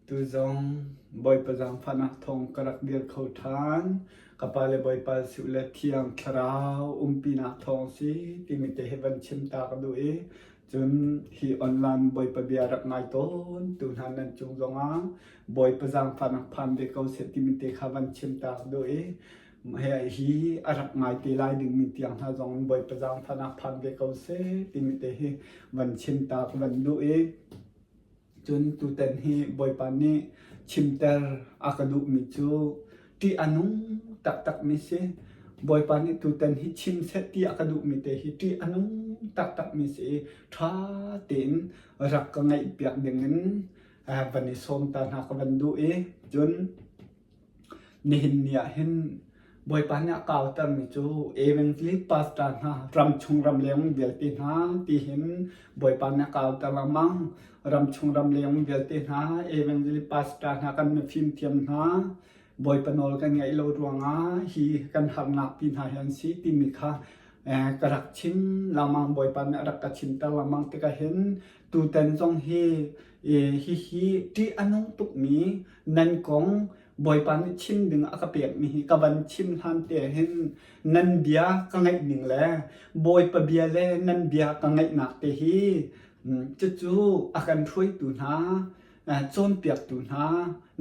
Tu zong Bawipa zaangfahnak thawng ka rak dir kho ṭhan. Ka pa le Bawipa Jesuh le Thiang Thlarau umpinak thawng si timi te hi van chim ta ka duh i cun hi online Bawipa bia rak ngai tawn tu hna nan cung zongah Bawipa zaangfahnak phan ve ko seh timi te kha van chim ta ka duh i hi a rak ngai te lai dingmi tiang hna zong in Bawipa zaangfahnak phan ve ko seh timi te hi van chim ta ka van duh i Cun tutan hi Bawipa nih chimter a ka duhmi cu ṭih a nung taktakmi si. Bawipa nih tutan hi chim seh ti a ka duhmi te hi ṭih a nung taktakmi si i ṭha tein rak ka ngaihpiak dingin van i sawm ta hna ka van duh i cun Nihin ni ah hin Bawipa nih a kautermi cu evangelist pastor hna ramchung ramleng vialte hna tihin Bawipa nih a kauter lengmang. Ramchung ramleng vialte hna evangelist pastor hna kan mifimthiam hna Bawipa nawl kan ngaih lo ruangah hi kan harnak pi hna hi an si timi kha ka rak chim lengmang Bawipa nih a rak ka chimter lengmang tikah hin tutan zong hi hihi ṭih a nung tukmi nan kong Bawipa nih chim ding a ka pekmi hi ka van chim hlan te hin nan bia ka ngaih ning le Bawipa bia le nan bia ka ngaihnak te hi cucu a kan hruaitu hna cawnpiaktu hna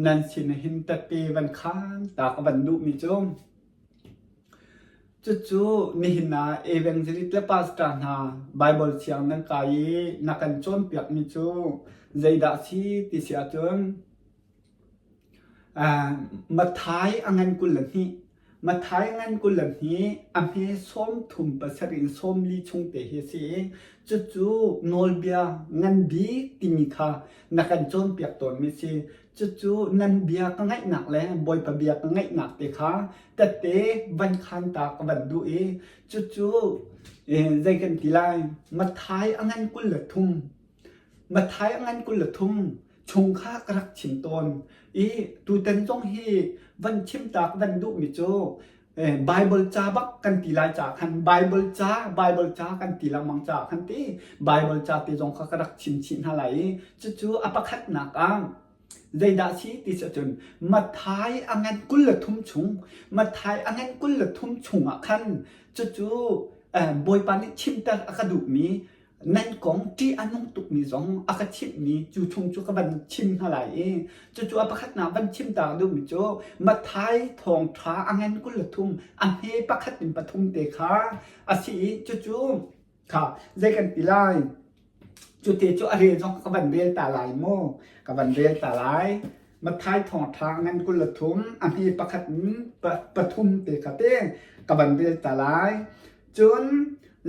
nan sin hin tette van khan ta ka van duhmi cu Cucu nihin ah evangelist le pastor hna Baibal thiang nan kai i na kan cawnpiakmi cu zeidah a si ti si ahcun Matthai a ngan 22 Matthai a ngan 22 a hme sawm thum pasarih in sawm li chung te hi a si i cucu nawlbia ngan bik timi kha na kan cawnpiak tawnmi a si. Cucu nan bia ka ngaihnak le Bawipa bia ka ngaihnak te kha tette van khan ta ka van duh i cucu zei kan ti lai Matthai a ngan 23 Matthai a ngan 23 chung kha ka rak chim tawn i tutan zong hi van chim ta ka van duhmi cu Bible ca bak kan ti lai ca khan Bible ca Bible ca kan ti lengmang ca khan ti Bible ca te zong kha ka rak chim chih hna lai i cucu a pakhatnak ah zeidah si ti si ahcun Matthai a ngan 23 chung Matthai a ngan 23 chung ah khan cucu Bawipa nih chimter a ka duhmi nan kong ṭih a nung tukmi zong a ka chimhmi cu chung cu ka van chim hna lai i cucu a pakhatnak van chim ta duhmi cu Matthai thawngṭha a ngan 23 a hme pakhat in pathum te kha a si i cucu kha zei kan ti lai cute cu a rel zong ka van rel ta lai mu ka van rel ta lai Matthai thawngṭha ngan 23 a hme pakhat in pathum te kha te ka van rel ta lai Cun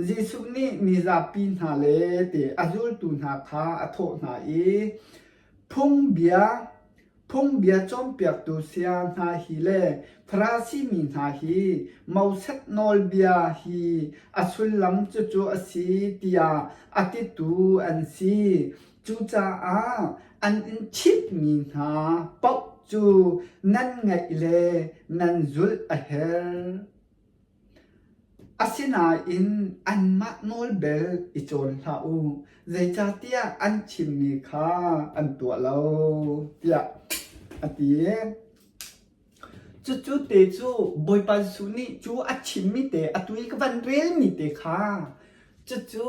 Jesuh nih mizapi hna le ti a zultu hna kha a thawh hna i, Phungbia, phungbia cawnpiaktu saya hna hi le Farasi mi hna hi Moses nawlbia hi a sullam cucu a si tiah a titu an si. Cucaah an in chimhmi hna paoh cu nan ngaih le nan zulh a herh. Asinain anmah nawl bel i cawn hlah u, zeicahtiah an chimmi kha an tuah lo, tiah a ti. Cucu te cu Bawipa Jesuh nih cu a chimmi te atu i ka van relmi te kha cucu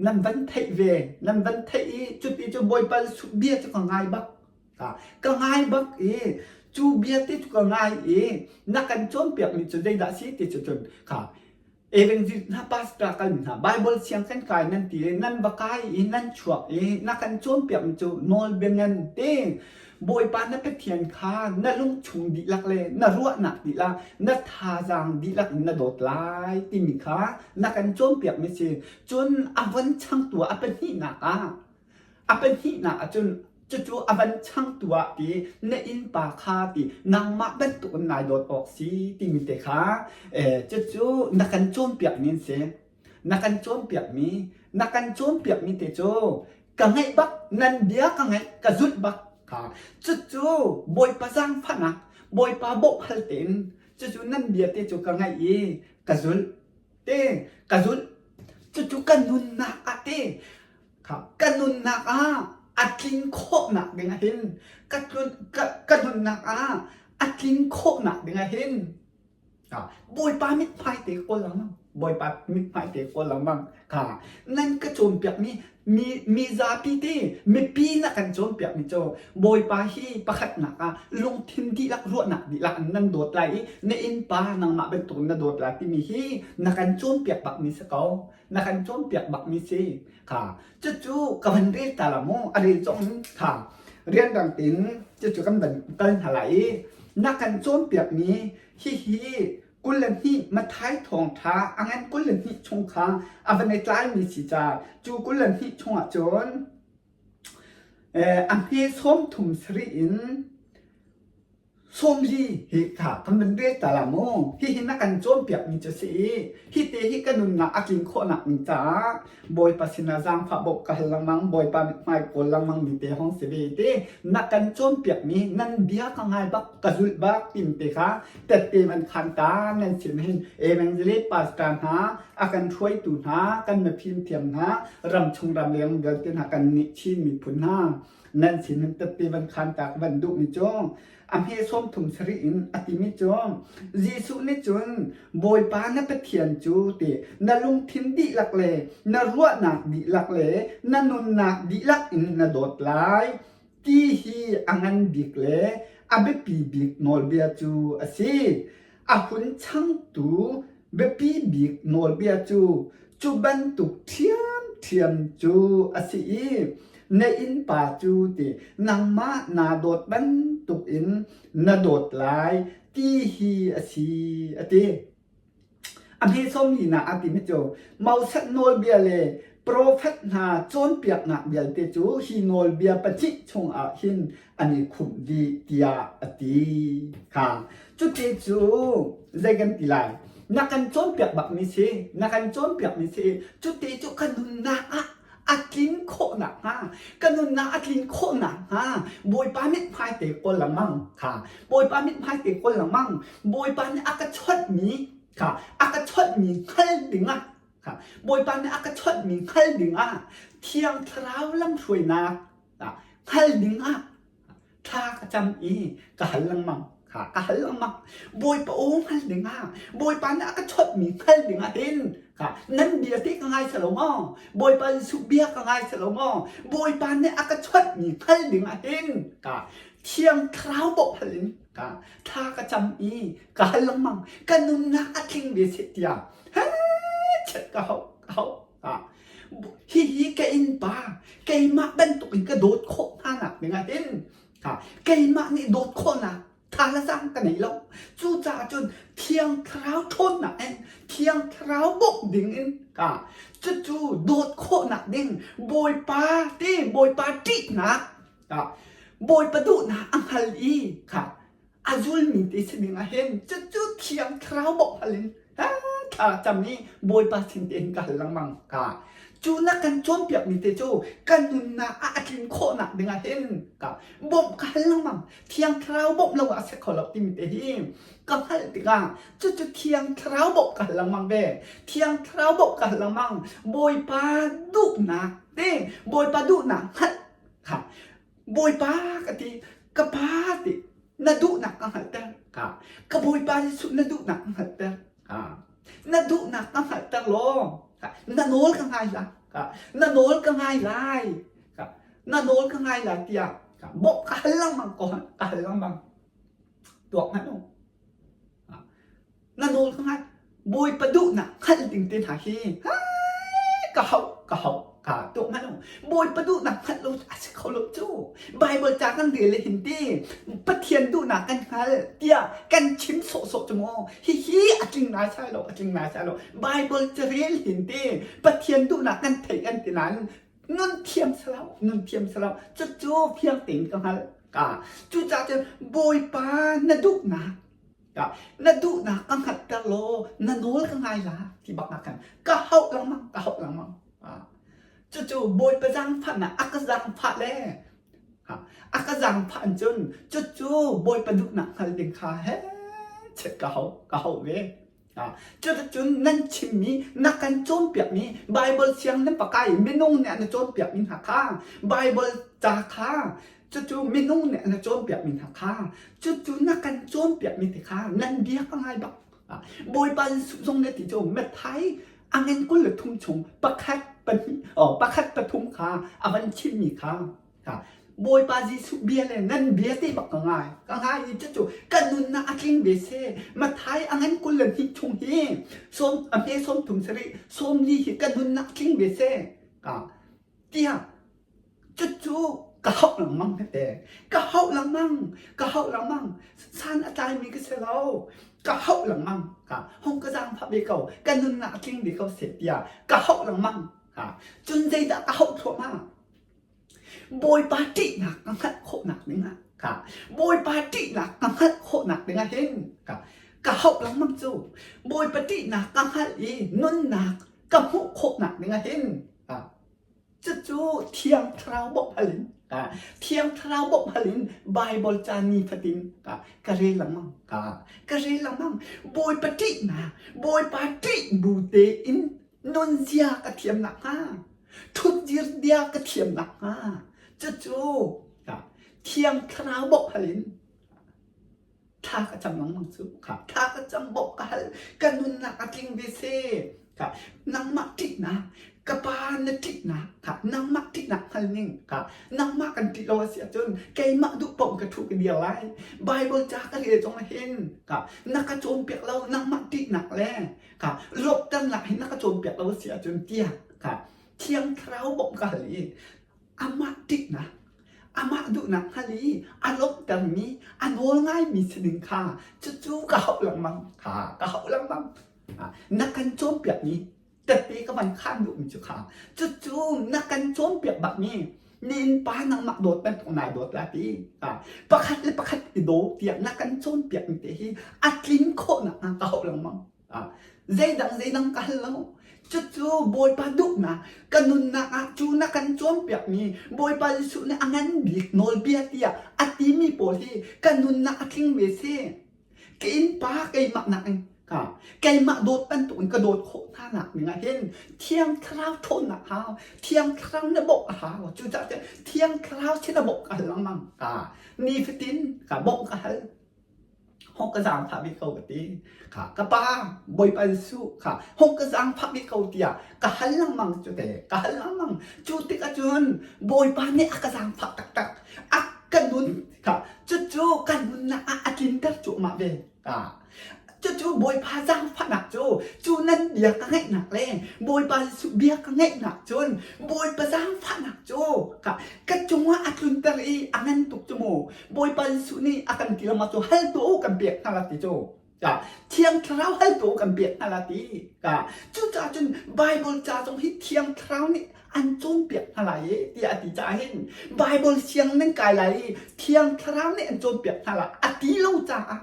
nan van theih ve, nan van theih i cuti cu Bawipa Jesuh bia cu ka ngai bak. Ka ngai bak i cu bia te cu ka ngai i na kan cawnpiakmi cu zeidah si ti cu cun kha evangelist hna pastor kal hna Bible siang kan kai nan ti i nan va kai i nan chuak i na kan cawnpiakmi cu nawlbia ngan te Bawipa na Pathian kha na lungchung dihlak le na ruahnak dihlak na thazaang dihlak in na dawt lai timi kha na kan cawnpiakmi si cun a von changtu a pahnihnak ah A pahnihnak ahcun cucu a van changtu ah ti na innpa kha ti nangmah bantukin nai dawt awk si timi te kha cucu na kan cawnpiakmi an si. Na kan cawnpiakmi na kan cawnpiakmi te cu ka ngaih bak nan bia ka ngaih ka zulh bak kha cucu Bawipa zaangfahnak Bawipa bawmh hal tein cucu nan bia te cu ka ngaih i ka zulh te ka zulh cucu ka nunnak ah te Ka nunnak ah a A tlin khawhnak ding ah hin ka tlun ka ka nunnak ah a tlin khawhnak ding ah hin Bawipa mithmai te kawl lengmang. Bawipa mithmai te kawl lengmang. Kha nan ka cawnpiakmi mi mi zapi te mipi na kan cawnpiakmi cu Bawipa hi pakhatnak ah lungthin dihlak ruahnak dihlak in nan dawt lai i na innpa nangmah bantuk in na dawt lai timi hi na kan cawnpiak bakmi si ko. Na kan cawnpiak bakmi si. Kha cucu ka van rel ta la mu a rel zong kha rianrang tein cucu kan van kal hna lai i na kan cawnpiakmi hihi 22 Matthai thawngṭha a ngan 22 chung kha a van i tlaimi si ca cu 22 chungah cun a hme 37 in 40 hi kha kan van rel ta la mu. Hihi na kan cawnpiakmi cu si i hi te hi ka nunnak a tlin khawhnak ding caah Bawipa sinah zaangfah bawmh ka hal lengmang, Bawipa mithmai kawl lengmang mi te hong si ve ti na kan cawnpiakmi nan bia ka ngai bak ka zulh bak tim te kha tette van khan ta nan sin hin evangelist pastor hna a kan hruaitu hna kan mifim thiam hna ramchung ramleng vialte hna kan nih Chin miphun hna nan sin hin tette van khan ta ka van duhmi cu a hme 37 in a timi cu Jesuh nih cun Bawipa na Pathian cu ti na lungthin dihlak le na ruahnak dihlak le na nunnak dihlak in na dawt lai ti hi a ngan bik le a biapi bik nawlbia cu a si. A hun changtu biapi bik nawlbia cu cu bantuk ṭhiamṭhiam cu a si i na innpa cu ti nangmah naa dawt bantukin na dawt lai ti hi a si a ti. A hme 44 a timi cu Moses nawlbia le profet hna cawnpiaknak vialte cu hi nawlbia pahnih chungah hin an i khumh dih tiah a ti kha. Cuti cu zei kan ti lai? Na kan cawnpiak bakmi si, na kan cawnpiakmi si. Cuti cu ka nunnak ah a tlin khawh nakhnga, ka nunnak a tlin khawh nakhnga Bawipa mithmai te kawl lengmang kha. Bawipa mithmai te kawl lengmang. Bawipa nih a ka chawnhmi kha a ka chawnhmi hngal dingah kha Bawipa nih a ka chawnhmi hngal dingah Thiang Thlarau lamhruainak hngal dingah thla ka cam i ka hal lengmang kha ka hal lengmang Bawipa aw hngal dingah Bawipa nih a ka chawnhmi hngal dingah hin kha nan bia te ka ngai lo maw Bawipa Jesuh bia ka ngai lo maw Bawipa nih a ka chawnhmi hngal dingah hin ka Thiang Thlarau bawmh hal in ka thla ka cam i ka hal lengmang ka nunnak a tling ve seh tiah chet ka hau ka hau hihi ka innpa keimah bantuk in ka dawt khawh hna nak ding ah hin keimah nih dawt khawhnak tha le zaang ka nei lo cucaah cun thiang thlarau ṭhawnnak in thiang thlarau bawmh ding in ka cucu dawt khawhnak ding bawipa te bawipa ṭihnak bawipa duhnak a hngal i kha a zulmi te si ding ah hin cucu thiang thlarau bawmh hal in thla cam i bawipa sin tein ka hal lengmang ka cu na kan cawnpiakmi te cu kan nunnak ah a tlin khawhnak ding ah hin ka bawmh ka hal lengmang thiang thlarau bawmh lo ah a si kho lo timi te hi ka hngalh tikah cucu thiang thlarau bawmh ka hal lengmang ve thiang thlarau bawmh ka hal lengmang bawipa duhnak te bawipa duhnak hngalh kha Bawipa ka ti ka pa ti na duhnak ka hngalhter ka ka Bawipa Jesuh na duhnak ka hngalhter ka na duhnak ka hngalhter law na nawl ka ngai lai ka na nawl ka ngai lai ka na nawl ka ngai lai tiah ka bawmh ka hal lengmang ko ka hal lengmang tuak hmanh u na nawl ka ngai Bawipa duhnak hngalh ding te hna hi ka hauh ka hauh ka tuah hmanh u Bawipa duhnak hngalh lo a si kho lo cu Bible ca kan rel le hin ti Pathian duhnak kan hngal tiah kan chim sawhsawh cu maw hihi a tling nai sai lo a tling nai sai lo Bible ca rel hin ti Pathian duhnak kan theih kan ti nain nun thiam salo nun thiam salo cucu fiang tein ka hngalh ka cucaah cun Bawipa na duhnak Na duhnak ka hngalhter law na nawl ka ngai la ti bak ah khan ka hauh lengmang ka hauh lengmang. Cucu Bawipa zaangfahnak a ka zaangfah le a ka zaangfah in cun cucu Bawipa duhnak hngal ding kha he chet ka hau ka hauh ve. Cuticun nan chimmi, na kan cawnpiakmi Baibal siang nan pakai i minung nih an i cawnpiakmi hna kha Baibal ca kha cucu minung nih an i cawnpiakmi hna kha cucu na kan cawnpiakmi te kha nan bia ka ngai bak. Bawipa Jesuh zong nih a ti cu Matthai a ngan 23 chung pakhat pahnih pakhat pathum kha a van chimmi kha Bawipa Jesuh bia le nan bia te bak ka ngai. Ka ngai i cucu ka nunnak a tling ve seh. Matthai a ngan 22 chung hi sawm a hme 30 sarih 40 hi ka nunnak tling ve seh. Ka tiah cucu ka hauh lengmang tete. Ka hauh lengmang. Ka hauh lengmang. San a tlaimi ka si lo. Ka hauh lengmang. Ka hong ka zaangfah ve ko. Ka nunnak a tling ve ko seh tiah ka hauh lengmang. Ha. Cun zeidah ka hauh thluahmah? Bawipa ṭihnak ka hngalh khawhnak dingah ka Bawipa ṭihnak ka hngalh khawhnak dingah hin ka ka hauh lengmang cu Bawipa ṭihnak ka hngalh i nunnak ka hmuh khawhnak dingah hin ka cucu Thiang Thlarau bawmh hal in ka Thiang Thlarau bawmh hal in Baibal ca nifatin ka ka rel lengmang ka ka rel lengmang Bawipa ṭihnak Bawipa ṭih bu tein nunzia ka thiam nakhnga ṭhutdir bia ka thiam nakhnga cucu Thiang Thlarau bawmh hal in thla ka cam lengmang cu kha thla ka cam bawmh ka hal ka nunnak a tling ve seh kha nangmah ṭihnak ka pa na ṭihnak kha nangmah ṭihnak hngal ning kha nangmah kan ṭih lo a si ahcun keimah duh paoh ka ṭhu ka dir lai Bible ca ka rel zong hin kha na ka cawnpiak lo nangmah ṭihnak le kha lawmhternak hi na ka cawnpiak lo a si ahcun tiah kha Thiang Thlarau bawmh ka hal i amah ṭihnak amah duhnak hngal i a lawmhtermi a nawl ngaimi si ding kha cucu ka hauh lengmang kha ka hauh lengmang na kan cawnpiakmi tette ka van khaan duhmi cu kha cucu na kan cawnpiak bakmi na innpa nangmah dawt bantuk nai dawt la ti pakhat le pakhat i daw tiah na kan cawnpiakmi te hi a tlin khawh nakhnga ka hauh lengmang Zeidang zeidang ka hal lo. Cucu Bawipa duhnak ka nunnak ah cu na kan cawnpiakmi Bawipa Jesuh nih a ngan bik nawlbia tiah a timi pawl hi ka nunnak a tling ve si. Ka innpa keimah nakin ka keimah dawt bantukin ka dawt khawh hna nak ning ah hin Thiang Thlarau ṭhawnnak hau, Thiang Thlarau na bawmh a hau. Cucaah Thiang Thlarau sin a bawmh ka hal lengmang. Ka nifatin ka bawmh ka hal. Hong ka zaangfah bik ko ka ti. Kha ka pa Bawipa Jesuh kha hong ka zaangfah bik ko tiah ka hal lengmang cu te ka hal lengmang. Cu tikah cun Bawipa nih a ka zaangfah taktak. A ka nun kha cucu ka nunnak ah a tlinter cuahmah ve. Ka cucu Bawipa zaangfahnak cu cu nan bia ka ngaihnak le Bawipa Jesuh bia ka ngaihnak cun Bawipa zaangfahnak cu ka ka cungah a tlunter i a ngan tuk cu mu. Bawipa Jesuh nih a kan ti lama cu hal tuah u kan pek hna la ti cu ka Thiang Thlarau hal tuah u kan pek hna la ti ka cucaah cun Bible ca zong hi Thiang Thlarau nih an cawnpiak hna lai i tiah a ti caah hin Bible siang nan kai lai i Thiang Thlarau nih an cawnpiak hna lai a ti lo caah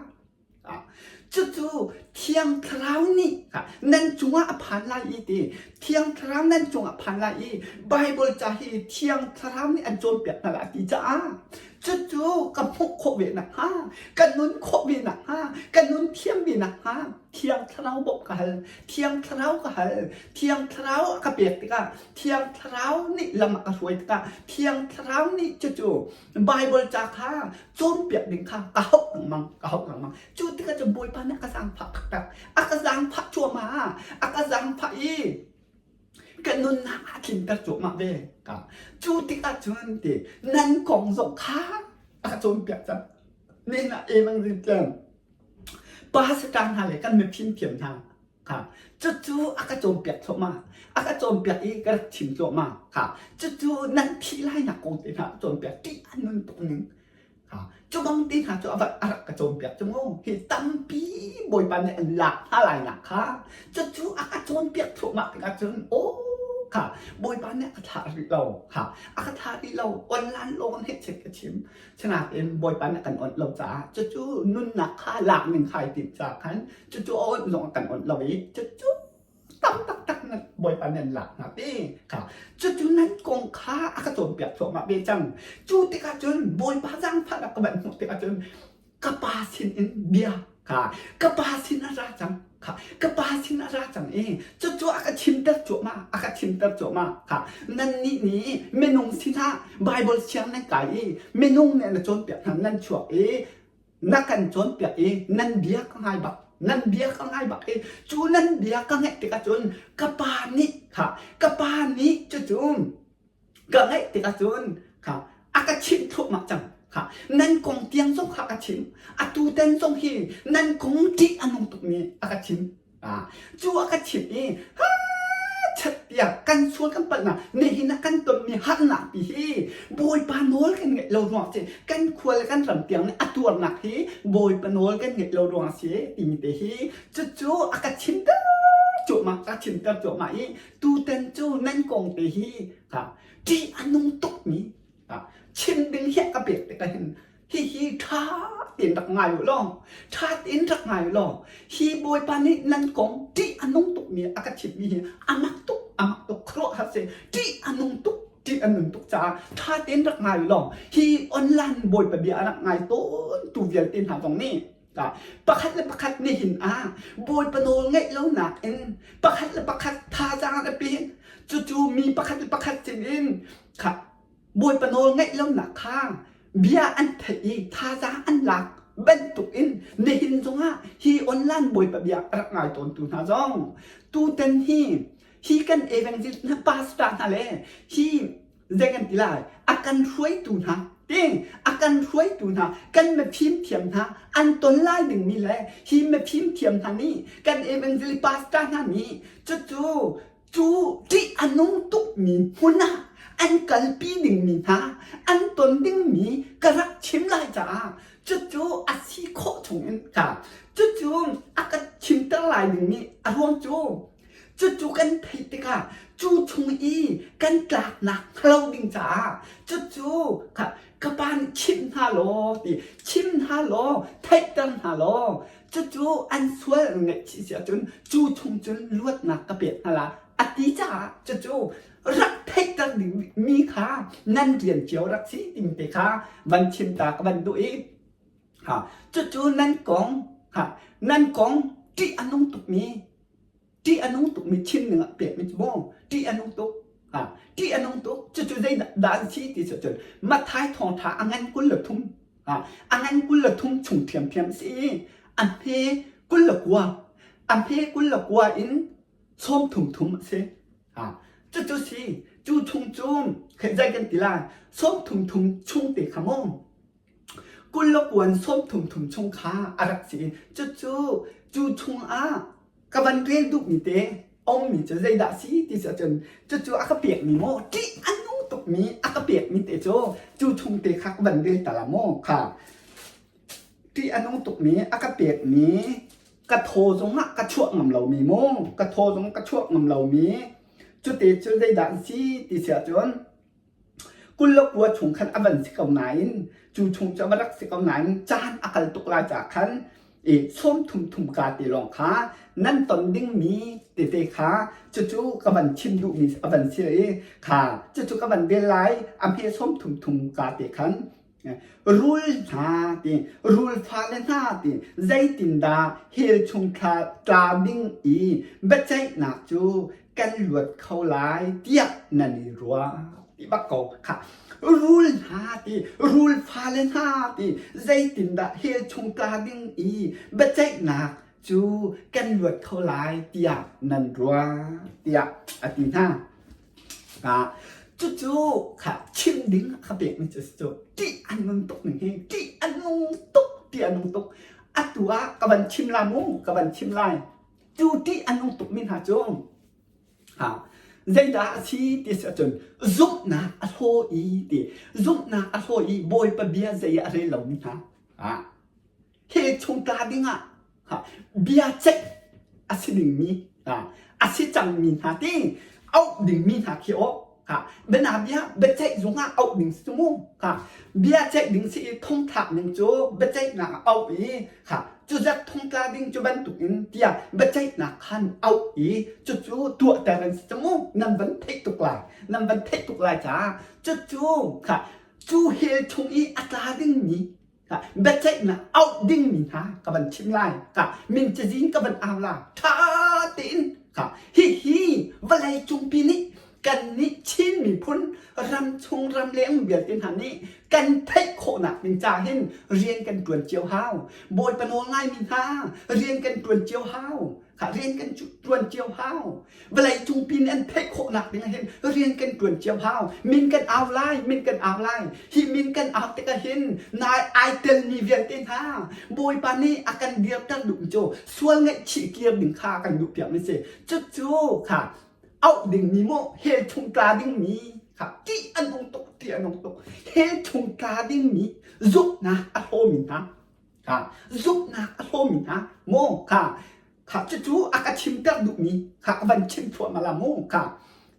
Cucu Thiang Thlarau nih nan cungah a phan lai i ti Thiang Thlarau nan cungah phan lai i Baibal ca hi Thiang Thlarau nih an cawnpiak hna lai ti caah cucu ka hmuh khawh ve nakhnga ka nun khawh ve nakhnga ka nun thiam ve nakhnga Thiang Thlarau bawmh ka hal Thiang Thlarau ka hal Thiang Thlarau a ka pek tikah Thiang Thlarau nih lam a ka hruai tikah Thiang Thlarau nih cucu Baibal ca kha cawnpiak ding kha ka hauh lengmang ka hauh lengmang cu tikah cun Bawipa nih a ka zaangfah taktak a ka zaangfah cuahmah a ka zaangfah i ka nunnak a tlinter cuahmah ve ka cu tikah cun ti nan kong zong kha a ka cawnpiak cang nihin ah emang zin pastor hna le kan mifim thiam hna Kha cucu a ka cawnpiak thluahmah. A ka cawnpiak i ka rak chim thluahmah. Kha cucu nan thih lainak kong te hna a cawnpiak ṭih a nun tuk ning. Kha cu bang te hna cu a va a rak ka cawnpiak cu mu. Hi tampi Bawipa nih an lak hna lainak kha cucu a ka cawnpiak thluahmah tikah cun aw kha Bawipa nih a ka thlah rih lo. Kha a ka thlah rih lo. Online lawng in hehchet ka chim. Sinain Bawipa nih a kan onh lo caah cucu nunnak kha lak ning kha ai timh caah khan cucu a onh zong a kan onh lo i cucu tam taktak na Bawipa nih an lak hna ti kha cucu nan kong kha a ka cawnpiak thluahmah ve cang. Cu tikah cun Bawipa zaangfahnak ka van hmuh tikah cun ka pa sin in bia. Kha ka pa sin a ra cang. Kha ka pa sin a ra cang i cucu a ka chimter cuahmah, a ka chimter cuahmah. Kha nannih nih minung sinah Baibal siang nan kai i minung nih na cawnpiak hna nan chuak i na kan cawnpiak i nan bia ka ngai bak nan bia ka ngai bak i cu nan bia ka ngaih tikah cun ka pa nih kha ka pa nih cucu ka ngaih tikah cun kha a ka chimh thluahmah cang kha nan kong tiang zong kha a ka chim atu tan zong hi nan kong ṭih a nung tukmi a ka chim Cu a ka chimh i chat tiah kan sual kan palhnak nihin ah kan tonmi harnak pi hi Bawipa nawl kan ngeih lo ruang si kan khua le kan ram tiang nih a tuarnak hi Bawipa nawl kan ngeih lo ruang si timi te hi cucu a ka chimter cuahmah ka chimter cuahmah i tutan cu nan kong te hi ṭih a nung tukmi chim ding hi a ka pek tikah hin Hihi ṭha tein rak ngai u law, ṭha tein rak ngai u law, hi Bawipa nih nan kong ṭih a nung tukmi a ka chimhmi hi a mak tuk, a mak tuk, khuaruahhar si, ṭih a nung tuk, ṭih a nun tuk caah ṭha tein rak ngai u law, hi online Bawipa bia a rak ngai tawntu vialte hna zong nih pakhat le pakhat nihin ah Bawipa nawl ngeih lonak in pakhat le pakhat thazaang a pe, cucu mi pakhat le pakhat sinin kha Bawipa nawl ngaih lonak kha bia an theih i thazaang an lak bantukin nihin zongah hi online Bawipa bia a rak ngai tawntu hna zong tutan hi hi kan evangelist hna pastor hna le hi zei kan ti lai a kan hruaitu hna ti a kan hruaitu hna kan mifim thiam hna an ton lai dingmi le hi mifim thiam hna nih kan evangelist pastor hna nih cucu Cu ṭih a nung tukmi hmun ah an kalpi dingmi hna an ton dingmi ka rak chim lai caah cucu a si khawh chungin ka cucu a ka chimter lai dingmi a ruang cu cucu kan theih tikah cu chung i kan tlaknak hnga lo ding caah cucu ka ka pa nih chim hna law ti chim hna law theihter hna law Cucu an sual an ngaihchih si ahcun cu chung cun luatnak ka pek hna lai a ti caah cucu rak theihter dingmi kha nan rian cio rak si timi te kha van chim ta ka van duh i ha cucu nan kong ha nan kong ṭih a nung tukmi ṭih a nung tukmi chim ning ah pekmi cu maw ṭih a nung tuk ha ṭih a nung tuk cucu zei dah an si ti cun Matthai thawngṭha a ngan 23 ha a ngan 23 chung ṭhiamṭhiam si i a hme 29 a hme 29 in sawm thum thum a si ha cucu si cu chung cu zei kan ti lai sawm thum thum chung te kha maw 29 sawm thum thum chung kha a rak si i cucu cu chungah ka van rel duhmi te ummi cu zeidah si ti si ahcun cucu a ka pekmi maw ṭih a nung tukmi a ka pekmi te cu cu chung te kha ka van rel ta la maw kha ṭih a nung tukmi a ka pekmi ka thaw zongah ka chuah ngam lomi maw ka thaw zong ka chuah ngam lomi cute cu zeidah an si ti si ahcun 29 chung khan a van si ko nain cu chung cu a va rak si ko nain caan a kal tuk lai caah khan i sawm thum thum ka ti lawng kha nan ton dingmi tete kha cucu ka van chim duhmi a van si i kha cucu ka van rel lai a hme sawm thum thum ka te khan rul hna ti rul fale hna ti zeitindah hell chung thla tla ding i biaceihnak cu kan luat kho lai tiah nan i ruah ti bak ko kha rul hna ti rul fale hna ti zeitindah hell chung tla ding i biaceihnak cu kan luat kho lai tiah nan ruah tiah a ti hna. Cucu kha chim ding ka pekmi cu cu ṭih a nun tuk ning hi ṭih a nung tuk ṭih a nung tuk atu ah ka van chim lai mu ka van chim lai Cu ṭih a nung tukmi hna cu zeidah a si ti si ahcun zumhnak a hlaw i ti zumhnak a hlaw i Bawipa bia zei ah a rel lomi hna he chung tla dingah bia ceih a si dingmi a si cangmi hna ti auh dingmi hna khi aw Bianabia biaceih zung ah auh ding si mu. Bia ceih ding si i thongthlak ning cu biaceihnak ah auh i cuzat thongtla ding cu bantuk in tiah biaceihnak khan auh i cucu tuahter an si mu. Nan van theih tuk lai. Nan van theih tuk lai caah cucu cu hell chung i a tla dingmi. Biaceihnak auh dingmi hna ka van chim lai. Ka min cazin ka van au lai. Ṭha tein ka hihi vawlei cungpi nih kannih Chin miphun ramchung ramleng vialte hna nih kan theih khawhnak ding ca hin rian kan ṭuan cio hau. Bawipa nawl ngaimi hna rian kan ṭuan cio hau. Kha rian kan ṭuan cio hau. Vawlei cungpi nih an theih khawhnak ding ah hin rian kan ṭuan cio hau. Min kan au lai, min kan au lai. Hi min kan au tikah hin nai ai telmi vialte hna Bawipa nih a kan dirter duhmi cu sual ngaihchih kir ding kha kan duh piakmi si. Cucu kha auh dingmi maw hell chung tla dingmi kha ṭih an ung tuk, ṭih an ung tuk. Hell chung tla dingmi zumhnak a hlawmi hna kha zumhnak a hlawmi hna maw kha kha cucu a ka chimter duhmi kha ka van chim thluahmah la mu kha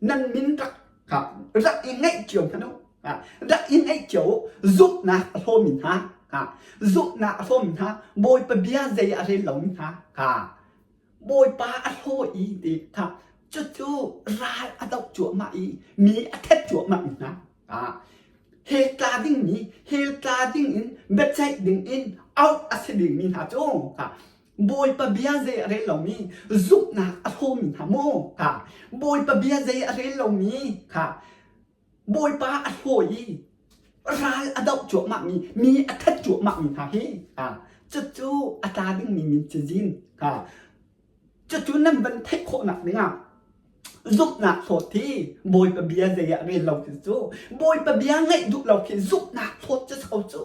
nan min rak kha rak i ngaih cio hmanh u rak i ngaih cio zumhnak a hlawmi hna kha zumhnak a hlawmi hna Bawipa bia zei a rel lomi hna kha Bawipa a hlaw i ti kha cucu ral a doh cuahmah i mi a that cuahmah mi hna hell tla dingmi hell tla ding in biaceih ding in auh a si dingmi hna cu Bawipa bia zei a rel lomi zumhnak a hlawmi hna maw kha Bawipa bia zei a rel lomi kha Bawipa a hlaw i ral a doh cuahmahmi mi a that cuahmahmi hna hi cucu a tla dingmi min cazin kha cucu nan van theih khawhnak dingah zumhnak hlawt hi Bawipa bia zei ah rel lo khi cu Bawipa bia ngaih duh lo khi zumhnak hlawt cu so cu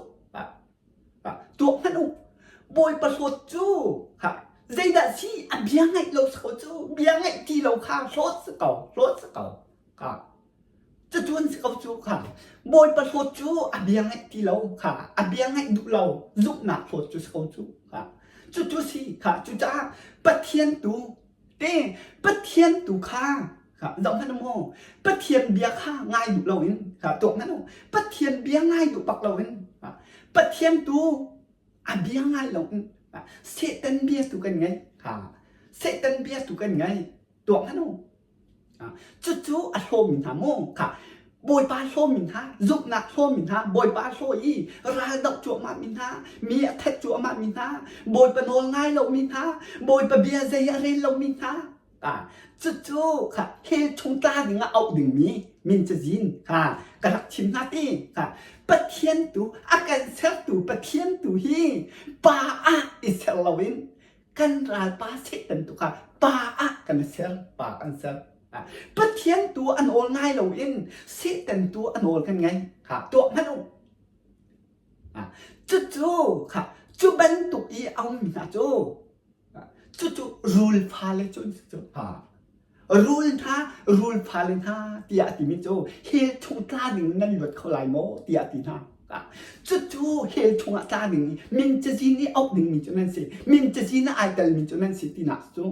tuak hmanh u Bawipa hlawt cu zeidah si a bia ngaih lo so cu bia ngaih ti lo kha hlawt si ko hlawt si ko kha cucun si ko cu kha Bawipa hlawt cu a bia ngaih ti lo kha a bia ngaih duh lo zumhnak hlawt cu si ko cu kha cucu si kha cucaah Pathian tu te Pathian tu kha kha zoh hmanh mu Pathian bia kha ngai duh loin kha tuak hmanh u Pathian bia ngai duh bak loin Pathian tu a bia ngai loin Satan bia tu kan ngai kha Satan bia tu kan ngai tuak hmanh u Cucu a hlawmi hna mu kha Bawipa hlawmi hna, zumhnak hlawmi hna, Bawipa hlaw i ral doh cuahmahmi hna, mi a that cuahmahmi hna, Bawipa nawl ngai lomi hna, Bawipa bia zei a rel lomi hna. Cucu kha hell chung tla ding ah auh dingmi min cazin kha ka rak chim hna ti kha Pathian tu a kan sertu Pathian tu hi pa ah i ser loin kan ralpa Satan tu kha pa ah kan ser pa kan ser Pathian tu an awl ngai loin Satan tu an awl kan ngai kha tuah hmanh u cucu kha cu bantuk i a ummi hna cu cucu rul fale cu an si cu ha Rul hna, rul fale hna tiah a timi cu hell chung tla ding nan luat kho lai maw tiah a ti hna. Cucu hell chungah tla ding i min cazin i auh dingmi cu nan si. Min cazin ah ai telmi cu nan si tinak cu.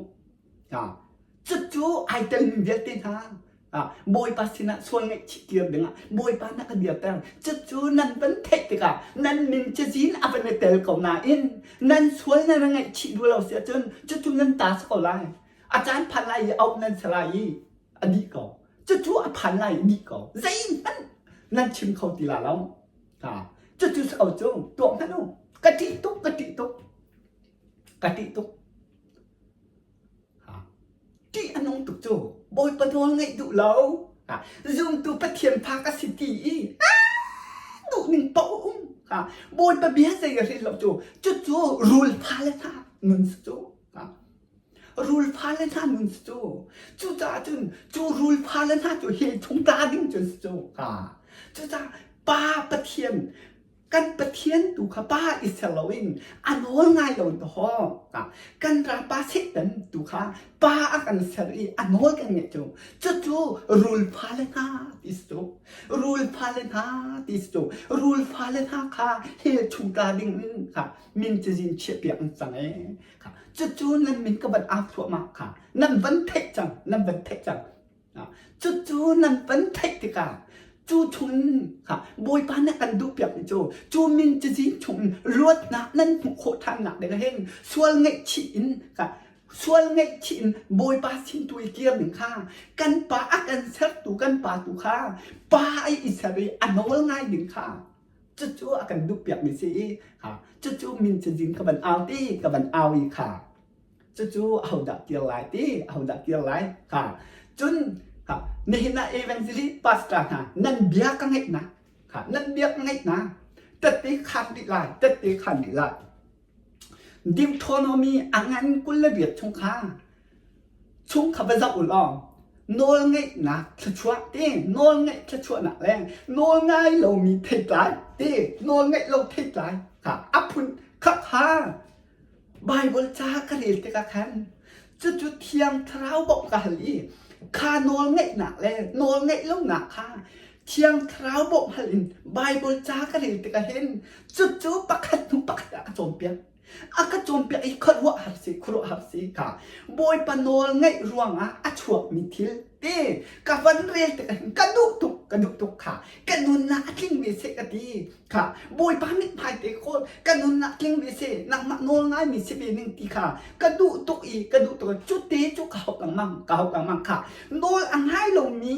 Cucu ai telmi vialte hna Bawipa sinah sual ngaihchih kir dingah Bawipa na ka dirter. Cucu nan van theih tikah nan min cazin a van i tel ko nain nan sual nan ngaihchih duh lo si ahcun cucu nan ta si ko lai. A caan phan lai i auh nan si lai i a dih ko. Cucu a phan lai i dih ko. Zeihmanh nan chim kho ti la lo. Ha. Cucu si ko cu tuah hmanh u. Ka ṭih tuk, ka ṭih tuk. Ka ṭih tuk. Ha. Ṭih a nung tuk cu. Bawipa nawl ngaih duh lo. Ha. Zumtu Pathian fa ka si ti i duh ning paoh um. Ha. Bawipa bia zei a hril lo cu. Cucu rul fale hna nun si cu. Ha. Rul fale hna nun si cu. Cucaah cun cu rul fale hna cu hell chung tla ding cun si cu. Cucaah Pa Pathian kan Pathian tu kha pa i ser loin a nawl ngai lo haw kan ralpa Satan tu kha pa a kan ser i a nawl kan ngeih cu cucu rul fale hna ti si cu rul fale hna ti si cu rul fale hna kha hell chung tla ding in kha min cazin chiahpiak an cang ee Cucu nan min ka van au thluahmah kha nan van theih cang, nan van theih cang. Cucu nan van theih tikah cu chung kha Bawipa nih kan duhpiakmi cu cu min cazin chung luatnak nan hmuh khawh ṭhannak ding hin sual ngaihchih in kha sual ngaihchih in Bawipa sin tu i kir ding kha kan pa a kan sertu kan pa tu kha pa i i ser i a nawl ngai ding kha. Cucu a kan duhpiakmi si i kha cucu min cazin ka van au ti ka van au i kha cucu ahodah kir lai ti ahodah kir lai kha cun kha nihin ah evangelist pastor hna nan bia ka ngaih na kha nan bia ka ngaih na tette khan dih lai tette khan dih lai Deuteronomy a ngan 28 chung kha chung kha va zoh u law nawlngeihnak thluachuah ti nawlngeih thluachuahnak le nawlngai lomi theitlai ti nawlngeih lo theitlai kha a phun kha kha Bible ca ka rel tikah khan cucu Thiang Thlarau bawmh ka hal i kha nawlngeihnak le nawlngeih lonak kha Thiang Thlarau bawmh hal in Bible ca ka rel tikah hin cucu pakhat hnu pakhat ah ka cawnpiak. A ka cawnpiak i khuaruahhar si, khuaruahhar si kha Bawipa nawl ngaih ruangah a chuakmi thil te ka van rel tikah hin ka duh tuk, ka duh tuk kha ka nunnak a tling ve seh ka ti. Kha Bawipa mithmai te kawl ka nunnak tling ve seh, nangmah nawl ngaimi si ve ning ti kha ka duh tuk i ka duh tuk cu te cu ka hauh lengmang, ka hauh lengmang kha nawl a ngai lomi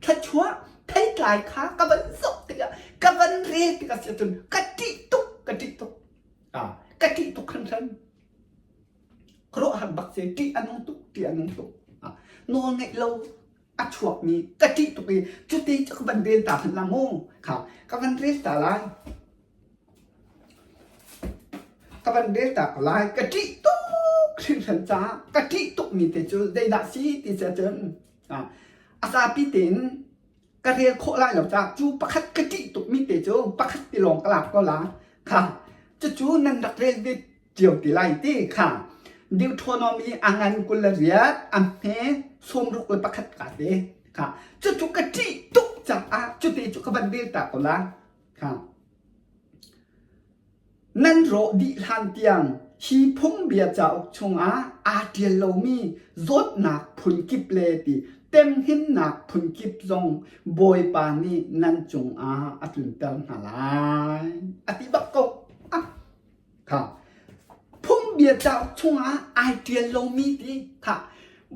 thluachuah theitlai kha ka van zoh tikah ka van rel tikah si ahcun ka ṭih tuk ka ṭih tuk ka ṭih tuk hringhran khuaruahhar bak si ṭih a nung tuk ṭih a nung tuk nawl ngeih lo a chuakmi ka ṭih tuk i cuti cu ka van rel ta hmanh la mu kha ka van rel ta lai Ka van rel ta ko lai. Ka ṭih tuk hringhran caah ka ṭih tukmi te cu zeidah si ti si ahcun a zapi tein ka rel khawh lai lo caah cu pakhat ka ṭih tukmi te cu pakhat ti lawng ka lak ko la. Kha cucu nan rak rel ve cio ti lai ti kha Deuteronomy a ngan 28 a hme 61 ka te kha cucu ka ṭih tuk caah cuti cu ka van rel ta ko la. Kha Nan rawh dih hlan tiang hi phungbia cauk chungah aa ṭial lomi zawtnak phunkip le ti temhinnak phunkip zong Bawipa nih nan cungah a tlunter hna lai. A ti bak ko. Ah, Kha phungbia cauk chungah ai ṭial lomi ti kha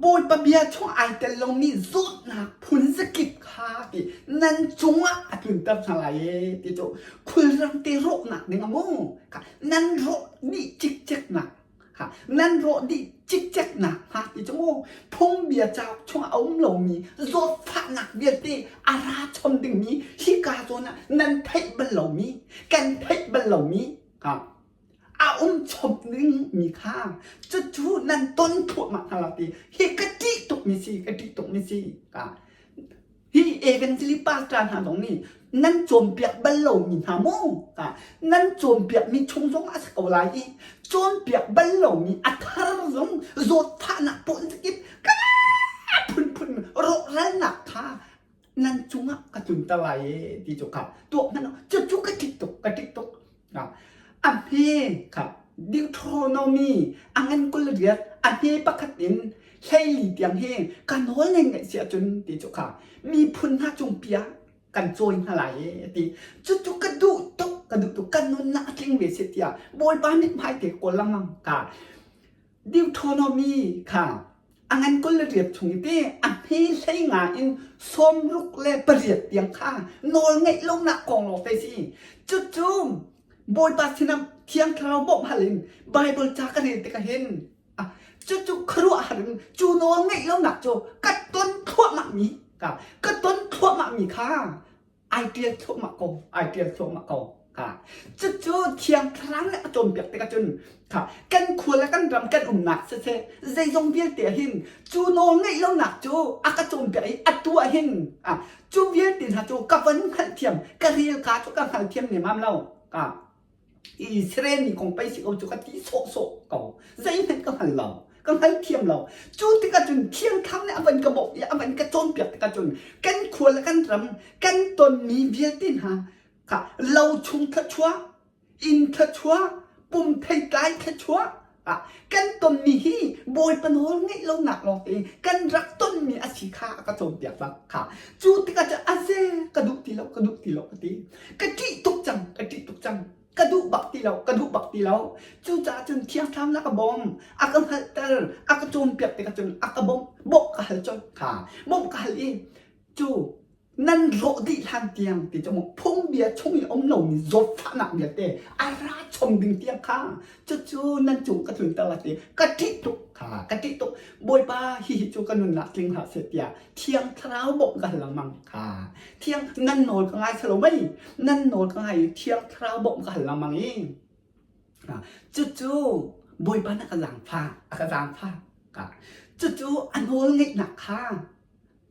Bawipa bia chung ai tel lomi zawtnak phun zakip kha ti nan cungah a tlunter hna lai e ti cu khulrang te rawhnak ding a mu kha nan rawh dih cikceknak kha nan rawh dih cikceknak hnga ti cu mu phungbia cauk chungah a um lomi zawtfahnak vialte a ra chom dingmi hika zawn ah nan theih bal lomi kan theih bal lomi a um chom ding mi kha cucu nan ton thluahmah hna la ti hi ka ṭih tuk mi si ka ṭih tuk mi si ka hi evangelist pastor hna zong nih nan cawnpiak bal lo mi hna mu ka nan cawnpiak mi chung zong a si ko lai i cawnpiak bal lo mi a thar zong zawtfahnak pawn kip ka phunphun rawhralnak kha nan cungah ka tlunter lai e ti cu kha tuak hmanh cu cu ka ṭih tuk ka ṭih tuk a hme kha Deuteronomy a ngan 28 a hme pakhat in 14 tiang hi ka nawl nei ngaih si ahcun ti cu kha miphun hna cung pia kan cawi hna lai e ti cu cu ka duh tuk ka duh tuk ka nunnak a tling ve si tiah Bawipa mithmai te kawl lengmang ka Deuteronomy kha a ngan 28 chung i te a hme 15 in 68 tiang kha nawl ngeih lonak kong lawng te si. Cucu Bawipa sinah Thiang Thlarau bawmh hal in Bible ca ka rel tikah hin cucu khuaruahhar in cu nawl ngeih lonak cu ka ton thluahmah mi ka ka ton thluahmah mi kha ai ṭial thluahmah ko ai ṭial thluahmah ko kha cucu thiang thlarau nih a cawnpiak tikah cun kha kan khua le kan ram kan umnak siseh zeizong vialte ah hin cu nawl ngeih lonak cu a ka cawnpiak i atu ah hin cu vialte hna cu ka van hngalhthiam ka rel ka cu ka hngalthiam nemam lo ka Israel mi kong pei si ko cu ka ti sawhsawh ko. Zeihmanh ka hngal lo. Ka hngalthiam lo. Cu tikah cun Thiang Thlarau nih a van ka bawmh i a van ka cawnpiak tikah cun kan khua le kan ram kan tonmi vialte hna kha lo chung thluachuah, inn thluachuah, pum theitlai thluachuah, kan tonmi hi Bawipa nawl ngeih lonak lawng te kan rak tonmi a si kha a ka cawnpiak bak kha cu tikah cun a ze ka duh ti lo ka duh ti lo ka ti ka ṭih tuk cang ka ṭih tuk cang ka duh bak ti lo ka duh bak ti lo cucaah cun Thiang Thlarau na ka bawm a ka hngalhter a ka cawnpiak tikah cun a ka bawmh bawmh ka hal colh kha bawmh ka hal i cu. Nan rawh dih hlan tiang ti cu phungbia chung i um lomi zawtfahnak vialte a ra chom ding tiang kha cucu nan cung ka tlunter lai ti ka ṭih tuk kha ka ṭih tuk. Bawipa hihi cu ka nunnak tling hlah seh tiah Thiang Thlarau bawmh ka hal lengmang kha. Thiang nan nawl ka ngai lo mei nan nawl ka ngai i Thiang Thlarau bawmh ka hal lengmang i cucu Bawipa na ka zaangfah a ka zaangfah ka cucu a nawl ngeihnak kha